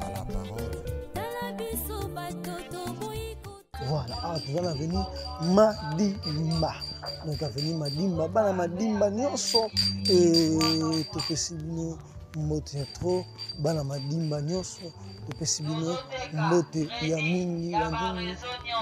à la parole.
Voilà, awa toza na avenue Madimba. Donc avenue Madimba, bana Madimba nyonso e topesi bino mbote ya trop. Bana Madimba nyonso topesi bino mbote ya mingi ya mingi.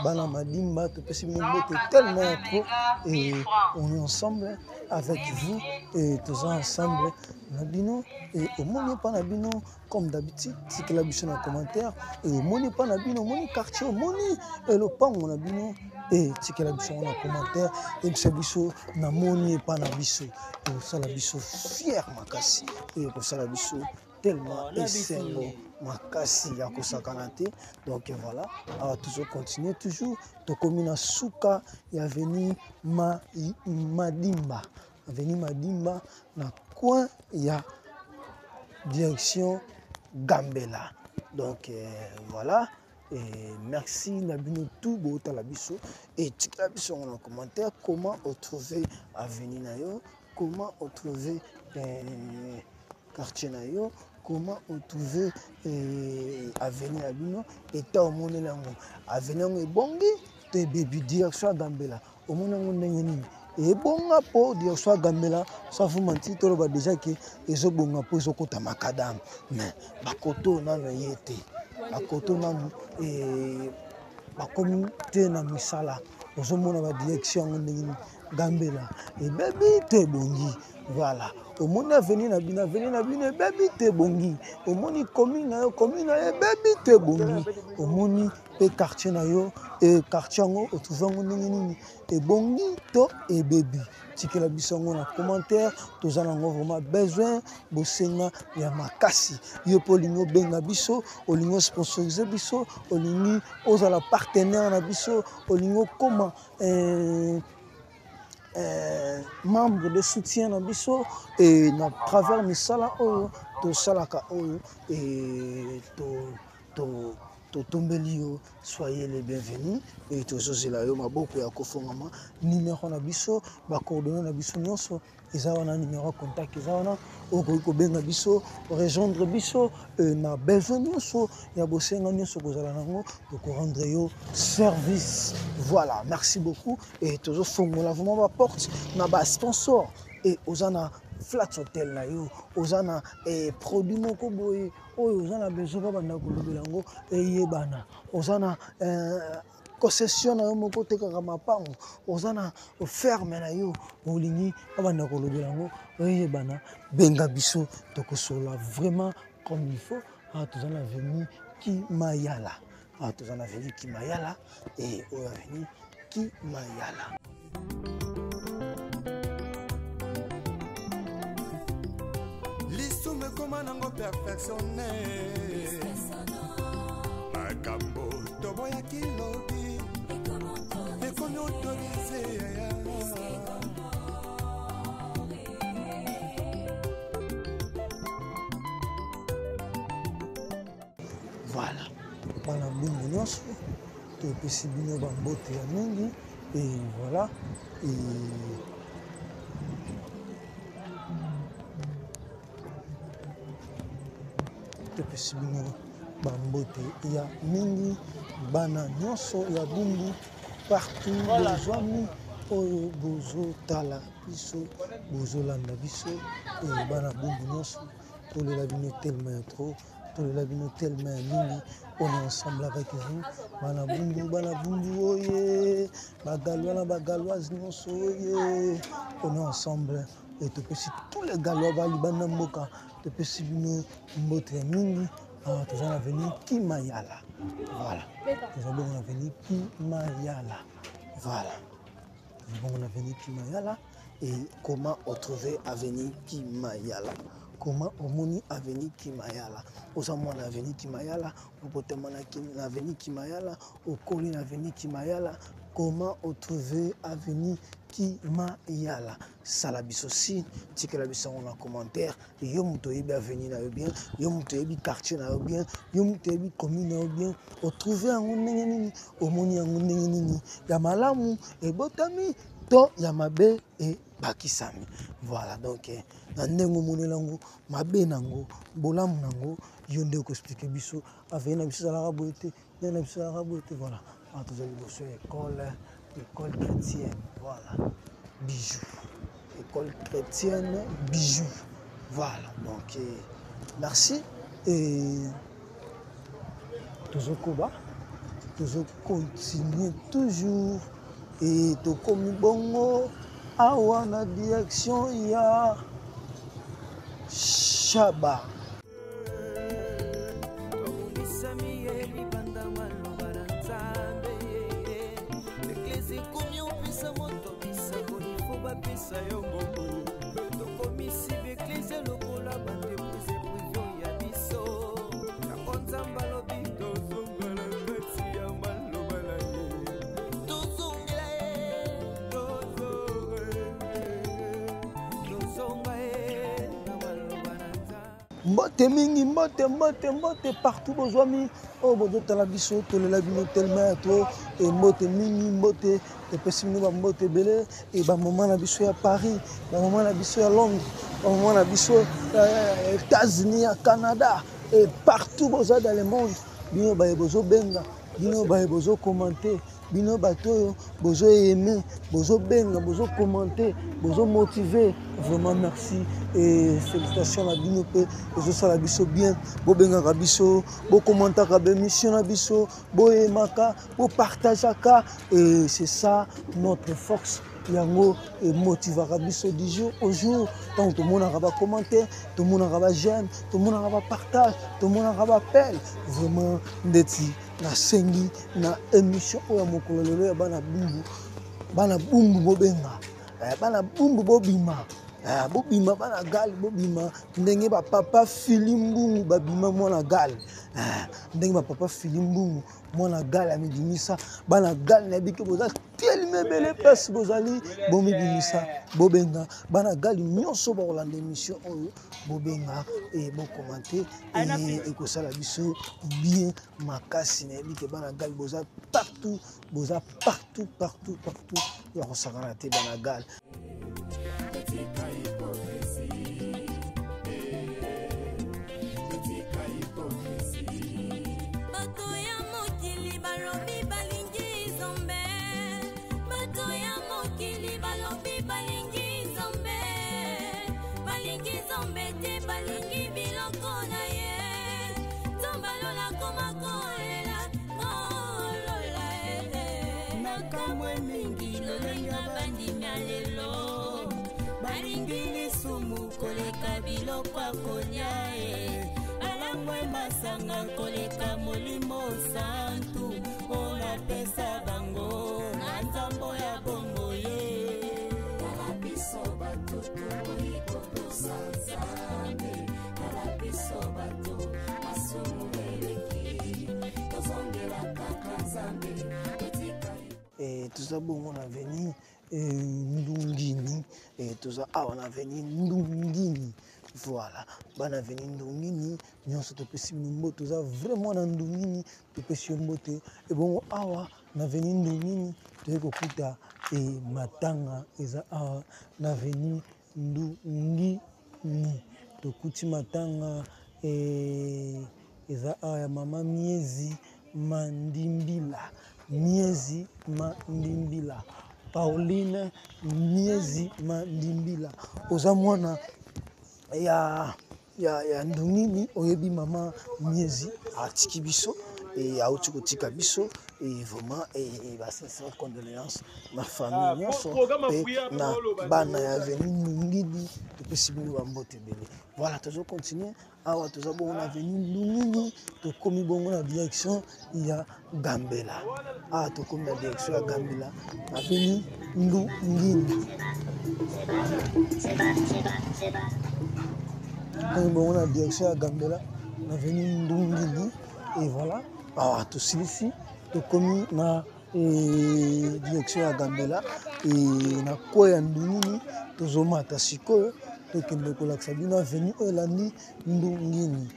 Bana Madimba topesi bino mbote tellement ya trop. Et on est ensemble avec vous et toza ensemble na bino. Et omoni epa na bino, comme d'habitude, tikela biso na commentaire. Et omoni epa na bino, omoni quartier, omoni lopango na bino, e tikela biso yango na commentaire. Eyebisa biso namoni epa na biso, ekosala biso fier makasi, ekosala biso tellement esengo makasi ya kosakana te. Donc voilà, awa tozocontinue toujours, tokomi na suka ya avenue Madimba. Avenue Madimba na coin ya direction Gambela. Donc voilà. Et merci na bino tout botala biso et tikela biso na commentaire comment retrouver avenue na yo, comment retrouver quartier na yo, comment retrouver avenue na bino, eta omoneli yango avenue yango ebongi to ebebi. Direction ya Gambela omoni yango ndenge nini ebonga? Mpo direction ya Gambela, safu manti, toloba déjà ke ezobonga mpo ezokota makadam, mais bakoto nano ye te, bakoto nano bakomi te na misala. Ozomona badirection yango ndenge nini? Gambela ebebi to ebongi? Voilà, omoni avenue na bino, avenue na bino ebebi to ebongi? Omoni commune na yo, commune na yo ebebi to ebongi? Omoni mpe quartier na yo, e quartier yango otrouve yango ndenge nini, ebongi to ebebi? Tikela biso yango na commentaire. Toza nango vraiment besoin, bosenga ya makasi. Yo mpe olingi obenga biso, olingi osponsorize biso, olingi ozala partenaire na biso, olingi okoma membre de soutien na biso e na travers misala oyo tosalaka oyo, e to totombeli yo, soyez les bienvenus e tozozela yo maboko ya kofongama. Numero na biso, bacoordonnées na biso nyonso eza wana, numero ya contact eza wana, okoki kobenga biso, rejoindre biso na besoin nyonso ya bosenga nyonso kozala nango, tokorendre yo service. Voilà, merci beaucoup. Et tozofongola vraiment baporte na basponsor. E oza na flat hotel na yo, oza na produit moko boye oyo oza na besoin babanda kolobela yango eyebana, oza na concession na yo moko otekaka mapango, oza na ferme na yo olingi babanda kolobela yango eyebana, benga biso, tokosola vraiment comme il faut. Awa toza na avenue Kimayala, awa toza na avenue Kimayala e oyo avenue Kimayala.
Lisumu ekoma nango perfectionne, makambo toboyaki lobi ekomi autorise.
Voilà, bana Bumbu nyonso topesi bino bambote ya mingi. Et voilà, et topesi bino bambote ya mingi, bana nyonso ya Bumbu partout bozwami, oyo bozotala biso, bozolanda biso. Bana Bumbu nyonso, tolela bino tellement ya trop, tolela bino tellement ya mingi. On est ensemble avec vous, bana Bumbu, bana Bumbu oye, bagalois na bagaloise nyonso oye, on est ensemble. Et topesi tous les Galois balibanda mboka, topesi bino mbote ya mingi. Awa toza na avenue Kimayala. Voilà, toza bongo na avenue Kimayala. Voilà, toza bongo na avenue Kimayala. Et comment retrouver avenue Kimayala? Comment omoni avenue Kimayala? Oza mwana avenue Kimayala, obotama na avenue Kimayala, okoli na avenue Kimayala. Comment otrouve avenue Kimayala? Sala biso signe, tikela biso yango na commentaire. Yo moto oyebi avenue na yo bien, yo moto oyebi quartier na yo bien, yo moto oyebi commune na yo bien, otrouve yango ndenge nini, omoni yango ndenge nini, ya malamu ebotami to ya mabe ebakisami. Voilà, donc na ndenge omonela yango, mabe na yango, bolamu na yango, yo nde okoexplike biso. Avenue na biso ezalaka boye te, ndenge na biso ezalaka boye te. Voilà, awa toza liboso ya école, école chrétienne. Voilà, bijou, école chrétienne bijou. Voilà, donc merci. Et tozokoba, tozocontinue toujours et tokomi bongo awa na direction ya Shaba.
Tobongisami ye libanda maloba na Nzambe. Eglise ekomi opesa moto bisakoli fo bapesa yo mbongo. Tokomisi baeglise lokola baentreprise prive ya biso. Yango Nzambe alobi tozonga na kati ya maloba na ye. Tozongela ye, tozonga ye, tozonga ye na maloba na Nzambe.
Mbote mingi, mbote, mbote, mbote partout bozwami oyo bozotala biso, tolela bino tellement ya trop. E mbote mingi, mbote topesi bino bambote ebele. E bamama na biso ya Paris, bamama na biso ya Londres, bamama na biso ya États-Unis, ya Canada, e partout boza dans le monde, bino baye bozobenga, bino baye bozokommente, bino bato oyo bozo-aime, bozobenga, bozokommente, bozomotive, vraiment merci et félicitations na bino mpe ezosala biso bien. Bobengaka biso, bokommentaka baémission na biso, boyemaka, bopartageaka, et c'est ça notre force. Yango emotivaka biso du jour au jour. Ntango tomonaka bacommentaire, tomonaka baj'aime, tomonaka bapartage, tomonaka baappel, vraiment ndeti nasengi na émission oyo ya mokolo lelo ya bana Bumbu. Bana Bumbu bobenga, bana Bumbu bobima, bobima, bana gal bobima, ndenge bapapa Fili Mbungu babima mwana gal, ndenge bapapa Fili Mbungu mwana gal amibimisa. Bana gal nayebi ke boza telema ebele place bozali, bomibimisa, bobenga. Bana gal nyonso bakolanda émission oyo, bobenga e bokommente, ekosala biso bien makasi. Nayebi ke bana gal boza partout, boza partout, partout, partout, ya kosakana te bana gal.
Bato ya mokili balobi balingi Nzambe, bato ya mokili balobi balingi Nzambe, balingi Nzambe te, balingi biloko na ye. Nzambe alola koma kolela, kolola e. Nakamwe mingi lolenga bandimi ya lelo, balingi lisumu koleka biloko ya kolia e, balangwe masanga koleka molimo santu oyo napesa bango na nzambo ya bongo ye.
Tala biso bato toboyi kotosa Nzambe, tala biso bato masumu eleki, tozongela kaka Nzambe totika.
E toza bongo na avenue Ndungini, e toza awa na avenue Ndungini. Voilà, bana avenue Ndungini nyonso topesi bino mbote. Toza vraiment na Ndungini, topesi yo mbote. Ebongo awa na avenue Ndungini toyei kokuta e matanga eza awa na avenue Ndungini. Tokuti matanga e eza awa ya mama Miezi Mandimbila, Miezi Mandimbila, Pauline Miezi Mandimbila. Oza mwana ya Ndungini, oyebi mama Miezi atiki biso e auti kotika biso, et vraiment e basincère condoléance na famille nyonso mpe na bana ya avenue Ndungini, topesi bino bambote ebele. Voilà, tozocontinue awa, toza bongo na avenue Ndungini, tokomi bongo na direction ya Gambela. Awa tokomi na direction ya Gambela, avenue Ndungini, tokomi bongo na direction ya Gambela na avenue Ndungini. Et voilà, awa tosilisi, tokomi na E direction ya Gambela e na coin ya Ndungini tozomata sikoyo tokende kolakisa bino avenue oyo elandi Ndungini.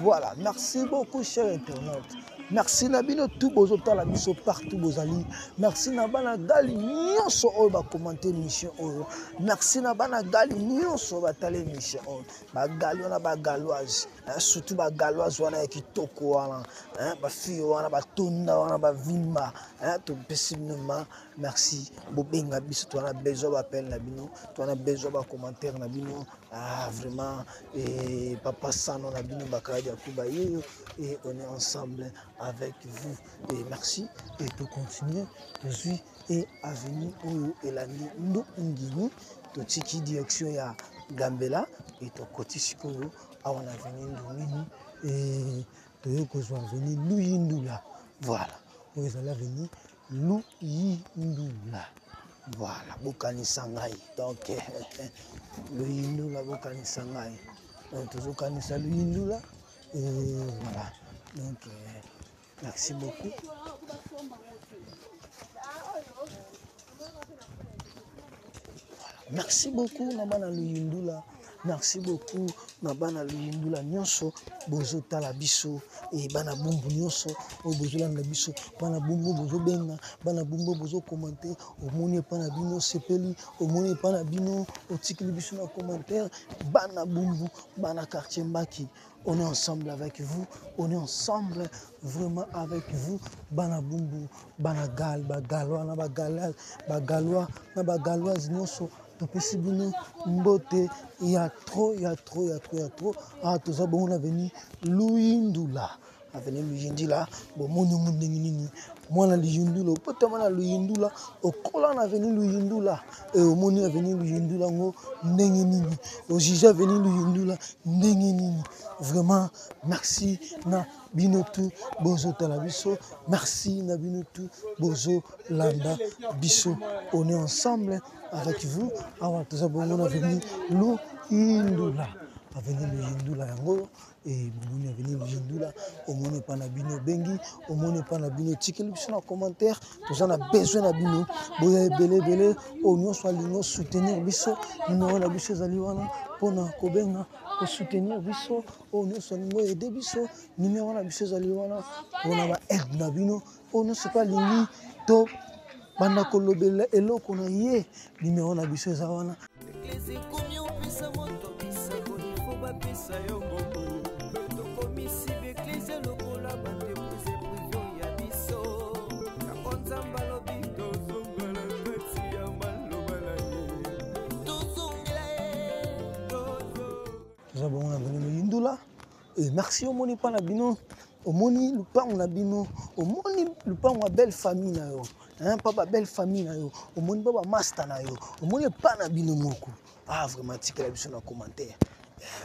Voilà, merci beaucoup cher internaute. Merci na bino tout bozotala biso partout bozali. Merci na bana gali nyonso oyo ba commenter mission oyo. Merci na bana gali nyonso batala mission oyo. Ba gali wana ba galoise, hein, surtout ba galoise wana ya kitoko wana, hein, ba fille wana batonda wana bavimba, hein, topesi bino ma merci. Bobenga biso toza na besoin ba appel na bino, toza na besoin ba commentaire na bino. Ah vraiment et papa Sano na bino bakaya ya kuba yeyo et on est ensemble avec vous et merci et to continuer tozui et avenue oyo elandi Ndungini totiki direction ya Gambela et tokoti sikoyo awa na avenue Ndungini et toye kozwa avenue Luyindula. Voilà oyo ezali avenue Luyindula. Voilà, bokanisa ngai. Donc, Luyindula, bokanisa ngai. Donc, tozokanisa Luyindula. Et voilà. Donc, merci beaucoup. Voilà. Merci beaucoup, na bana Luyindula. Merci beaucoup na bana Luyindula nyonso bozotala biso e bana Bumbu nyonso oyo bozolanda biso, bana Bumbu bozobenga, bana Bumbu bozokomante, omoni epa na bino osepeli, omoni epa na bino otikeli biso na commentaire. Bana Bumbu, bana quartier Mbaki, on est ensemble avec vous, on est ensemble vraiment avec vous. Bana Bumbu, bana Gal, ba Galois na ba Galais, ba Galois na ba Galoise nyonso topesi bino mbote ya trop, ya trop, ya trop, ya trop. Ah, toza bongo na avenue Luyindula, avenue Luyindula. Bomoni ngo ndenge nini mwana Luyindula, obotama na Luyindula, okola na avenue Luyindula, e omoni avenue Luyindula ngo ndenge nini, ojuge avenue Luyindula ndenge nini. Vraiment merci na bino tout bozotala biso, merci na bino tout bozolanda biso. On est ensemble avec vous. Awa toza bongo na avenue Luyindula, avenue Luyindula yango e bomoni avenue Luyindula, omoni epa na bino obengi, omoni epa na bino otikeli biso na commentaire. Toza na besoin na bino, boya ebele ebele, oyo nyonso alingi soutenir biso, numéro na biso ezali wana mpona kobenga kosoutenir biso, oyo nyonso alingi oyede biso, numéro na biso ezali wana mpona ba aide na bino, oyo nyonso mpe alingi to banda kolobela eloko na ye, numéro na biso eza wana.
Eglise ekomi opesa moto bisakoli fo bapesa yo mbongo. Tokomisi b'eglise lokola ba entreprise privé ya biso. Yango Nzambe alobi tozongela kati ya maloba na ye. Tozongela ye, tozo.
Toza bongo na bino Luyindula. Et merci omoni pa na bino, omoni lupango na bino, omoni lupango ya belle famille na yo, hein, pa ba belle famille na yo, omoni pa ba master na yo, omoni pa na bino moko. Ah vraiment tikela biso na commentaire.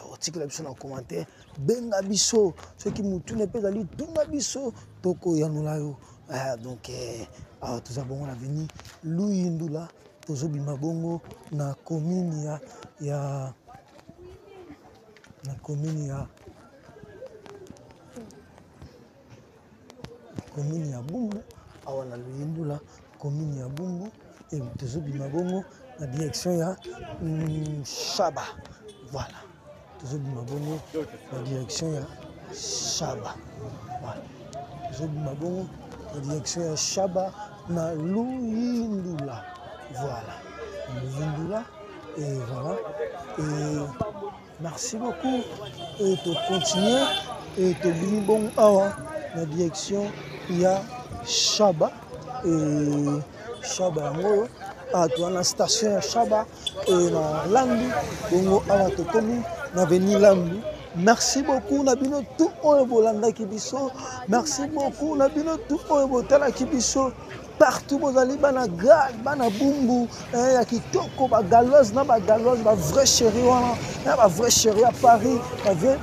Otikela biso na commentaire, benga biso soki mutu ne pe ezali tuna biso tokoyanola yo. Donc awa toza bongo na avenue Luyindula, tozobima bongo na commune ya, ya na commune ya commune ya Bumbu, awa na Luyindula commune ya Bumbu, et tozobima bongo na direction ya Shaba. Voilà, tozobima bongo na direction ya Shaba. Voilà, tozobima bongo na direction ya Shaba na Luyindula. Voilà, Luyindula. Et voilà, et merci beaucoup. Et to continuer et to bimi bon awa na direction ya Shaba. Et Shaba yango ah, to na station ya Shaba et na Landu bongo awa to komi na avenue Landu. Merci beaucoup na bino tout oyo bolandaki biso. Merci beaucoup na bino tout oyo botalaki biso. Partout bozali bana Gal, bana Bumbu, hein, ya kitoko, ba galoise na ba galoise, ba vrai chéri wana, hein, ba vrai chéri à Paris,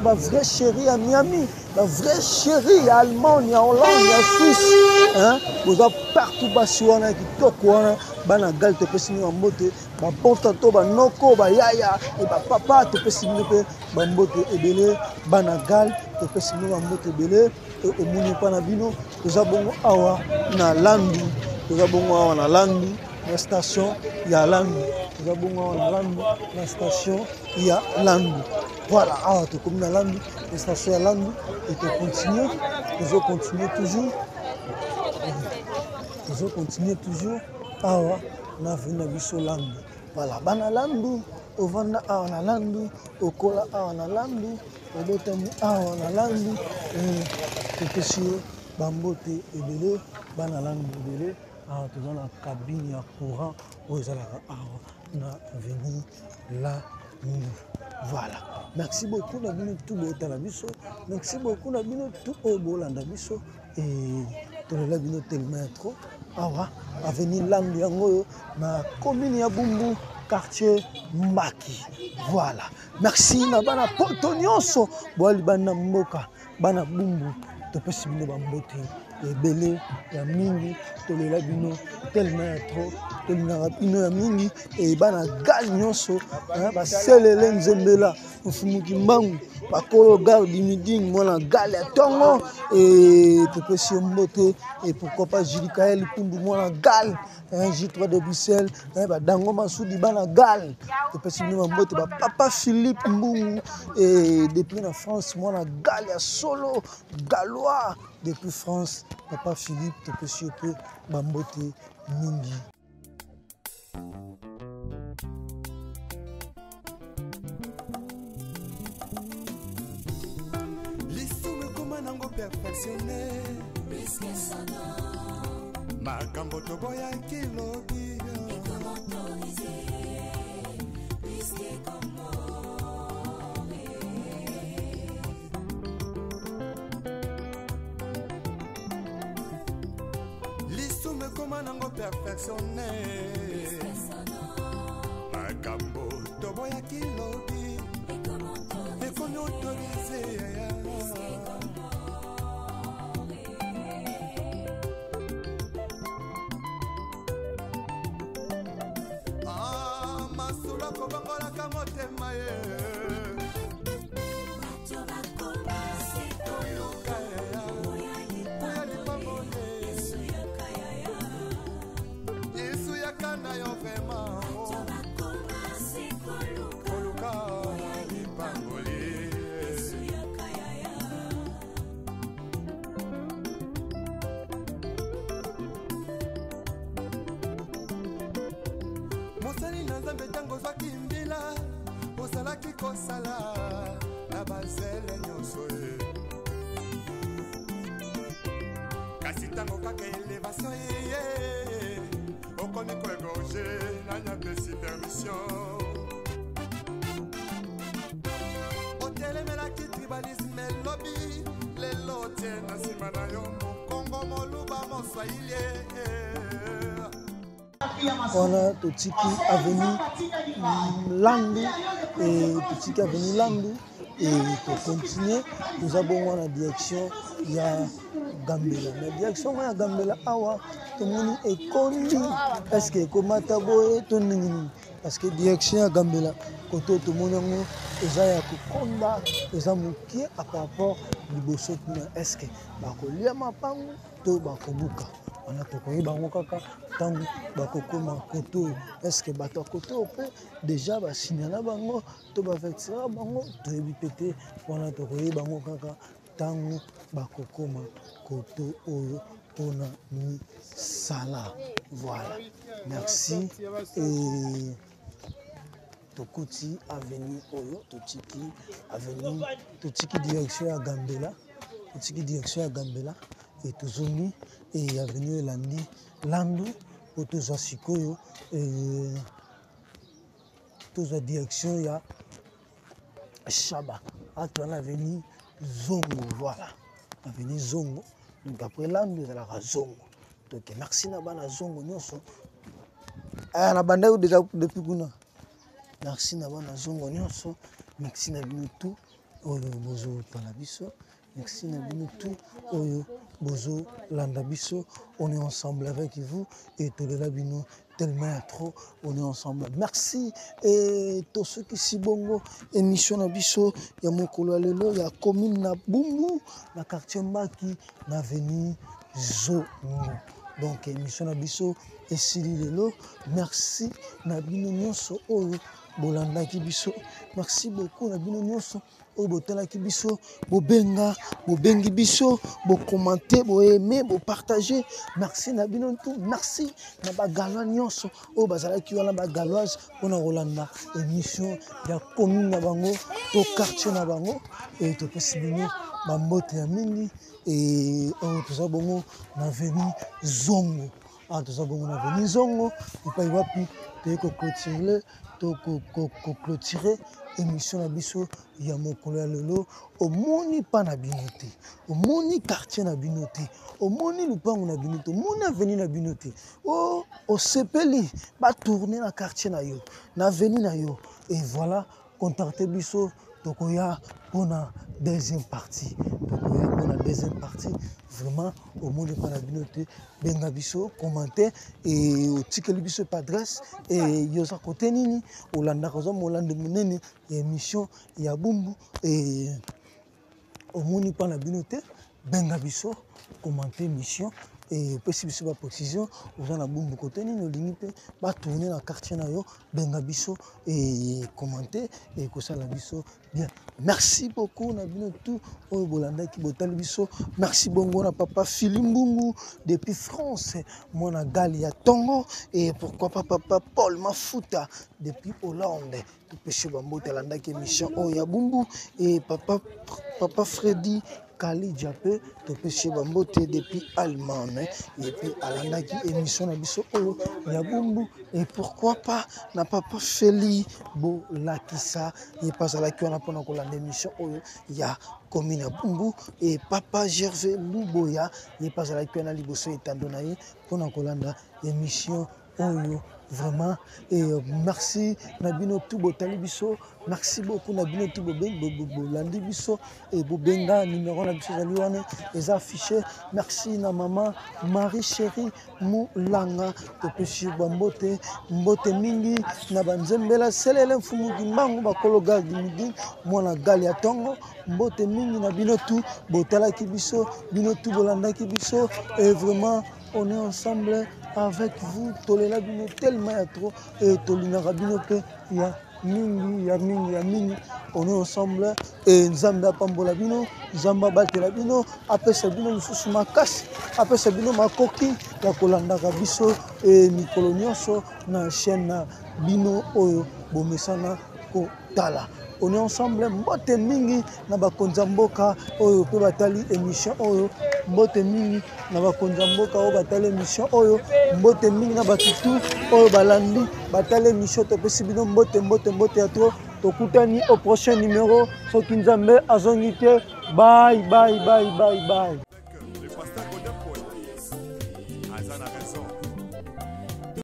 ba vrai chéri à Miami, ba vrai chéri ya Allemagne, ya Hollande, ya Suisse, hein, boza partout basi wana ya kitoko wana, bana Gal topesi bino ba mbote, ba bon tonton, ba noko, ba yaya et ba papa topesi bino pe ba mbote ebele, bana Gal topesi bino ba mbote ebele. Et omoni epa na bino toza bongo awa na Landu. Toza bongo awa na Landu, na station ya Landu. Toza bongo awa na Landu, na station ya Landu. Voilà, awa tokomi na Landu, na station ya Landu et to continuer, tozo continuer toujours. Tozo continuer toujours awa na avenue na biso Landu. Voilà, bana Landu, ovanda awa na Landu, okola awa na Landu, obotami awa na Landu, topesi yo bambote ebele, bana Landu ebele. Awa toza na cabine ya courant oyo ezalaka awa na avenue Landu. Voilà, merci beaucoup na bino tout botala biso, merci beaucoup na bino tout oyo bolanda biso. Et tolela bino tellement ya trop. Awa avenue Landu yango oyo na commune ya Bumbu, quartier Mbaki. Voilà, merci na bana poto nyonso boali bana mboka, bana Bumbu, topesi bino bambote ebele ya mingi, tolela bino tellement ya trop, tolingaka bino ya mingi. E bana gal nyonso, baselele nzembela mfumuki mbangu, bakolo gal dimiding, mwana gal ya tongo, e topesi yo mbote. Et pourquoi pas Jules Pumbu, mwana gal, J3 de Bruxelles, badango Masudi, bana gal, topesi bino mbote, ba papa Philippe Mbungu, et depuis na France, mwana gal ya solo galois depuis France, papa Philippe, topesi yo pe bambote mingi.
Lisumu ekoma nango perfectionné, makambo toboyaki lobi lisumu ekoma nango perfectionné, makambo toboyaki lobi ekomi autorisé. Ah, masolo akobongolaka motema ye. Yesu yaka na yo vraiment, koluka lipamboli. Mosali na Nzambe, ntango ozwaki mbila, ozalaki kosala na bazele nyonso ye. Kasi ntango kaka elevation eye, okomi koegorge, nani apesi permission? Otelemelaki tribalisme elobi, lelo otie na nsima na yo mokongo, moluba, moswahili.
Wana totiki avenue Landu, et totiki avenue Landu et tocontinue, toza bongo na direction ya Gambela. Na direction ya Gambela awa tomoni ekondi, est-ce que ekomata boye to ndenge nini? Parce que direction ya Gambela koto tomoni yango eza ya kokonda, eza mokie à par rapport liboso kuna. Est-ce que bakolia mapango to bakobuka? Wana tokoyeba yango kaka ntango bakokoma koto. Est-ce que bato ya koto mpe déjà basignala bango to bavexera bango? Toyebi pe te. Wana tokoyeba yango kaka ntango bakokoma koto oyo mpona misala. Voilà, merci. Et tokoti avenue oyo, totiki avenue, totiki direction ya Gambela, totiki direction ya Gambela et tozongi et avenue elandi Landu po tozwa sikoyo et tozwa direction ya Shaba. Ato wana avenue Zongo, voilà, avenue Zongo. Donc après Landu ezalaka Zongo. Donc merci na bana Zongo nyonso. Na bandaki déjà depuis kuna. Merci na bana Zongo nyonso. Merci na bino tout oyo bozotala biso. Merci na bino tout oyo bozolanda biso. On est ensemble avec vous et tolela bino tellement ya trop. On est ensemble. Merci. Et tosukisi bongo émission na biso ya mokolo ya lelo ya commune na Bumbu, na quartier Mbaki, na avenue Zongo. Donc émission na biso esili lelo. Merci na bino nyonso oyo bolandaki biso. Merci beaucoup na bino nyonso oyo botalaki biso, bobenga, bobengi biso, bokommente, boaime, bopartage. Merci na bino tout. Merci na bagalois nyonso oyo bazalaki wana, bagaloise, mpona kolanda émission ya commune na bango to quartier na bango. E topesi bino bambote ya mingi. E oyo toza bongo na avenue Zongo. Awa toza bongo na avenue Zongo, epai wapi toyei koclotire to koclotire émission na biso ya mokolo ya lelo. Omoni pa na bino te, omoni quartier na bino te, omoni lupango na bino te, omoni avenue na bino te, o osepeli batourne na quartier na yo, na avenue na yo, et voilà, contacte biso, tokoya mpona deuxième partie, tokoya mpona deuxième partie. Vraiment omoni mpa na bino te, benga biso, commenter e otikeli biso pa adresse e yo oza kote nini, olandaka, oza molandi monene ya émission ya Bumbu e omoni mpa na bino te, benga biso, commenter émission e opesi biso ba précision, oza na Bumbu kote nini, olingi mpe batourne na quartier na yo, benga biso e commenter e kosala biso bien. Merci beaucoup na bino tout oyo bolandaki, botali biso. Merci bongo na papa Phili Mbungu depuis France, mwana gali ya tongo, et pourquoi pas papa Paul Mafuta depuis Hollande. Topesi bambote, alandaki émission oyo ya Bumbu, et papa Freddy Kalidja mpe topesi ye bambote depuis Allemagne, et puis alandaki émission na biso oyo ya Bumbu. Et pourquoi pas na papa Feli Bolakisa, ye mpe azalaki wana mpona kolanda émission oyo ya commune ya Bumbu. Et papa Gervais Luboya, ye mpe azalaki wana liboso ya etando na ye mpona kolanda émission oyo. Vraiment, et merci na bino tout botali biso, merci beaucoup na bino tout bolandi biso et bobenga numéro na biso ezali wana, eza affiché. Merci na mama Marie Chérie Mulanga, topesi bambote, mbote mingi na banzembela selele mfumu kimbangu bakolo gare du midi, mwana gale ya tongo. Mbote mingi na bino tout botalaki biso, bino tout bolandaki biso, et vraiment on est ensemble avec vous. Tolela bino tellement ya trop et tolingaka bino pe ya mingi, ya mingi, ya mingi. On est ensemble et Nzambe apambola bino, Nzambe abatela bino, apesa bino lisusu makasi, apesa bino makoki ya kolandaka biso e mikolo nyonso na chaîne na bino oyo bomesana kotala. On est ensemble. Mbote mingi na bakonzi ya mboka oyo mpe batali émission oyo, mbote mingi na bakonzi ya mboka oyo batali émission oyo, mbote mingi na bato tu oyo balandi batali émission. Topesi bino mbote, mbote, mbote ya trop. Tokutani au prochain numéro soki Nzambe azongi te. Bye, bye, bye, bye, bye.
Le pasteur Godin Paul aza na raison.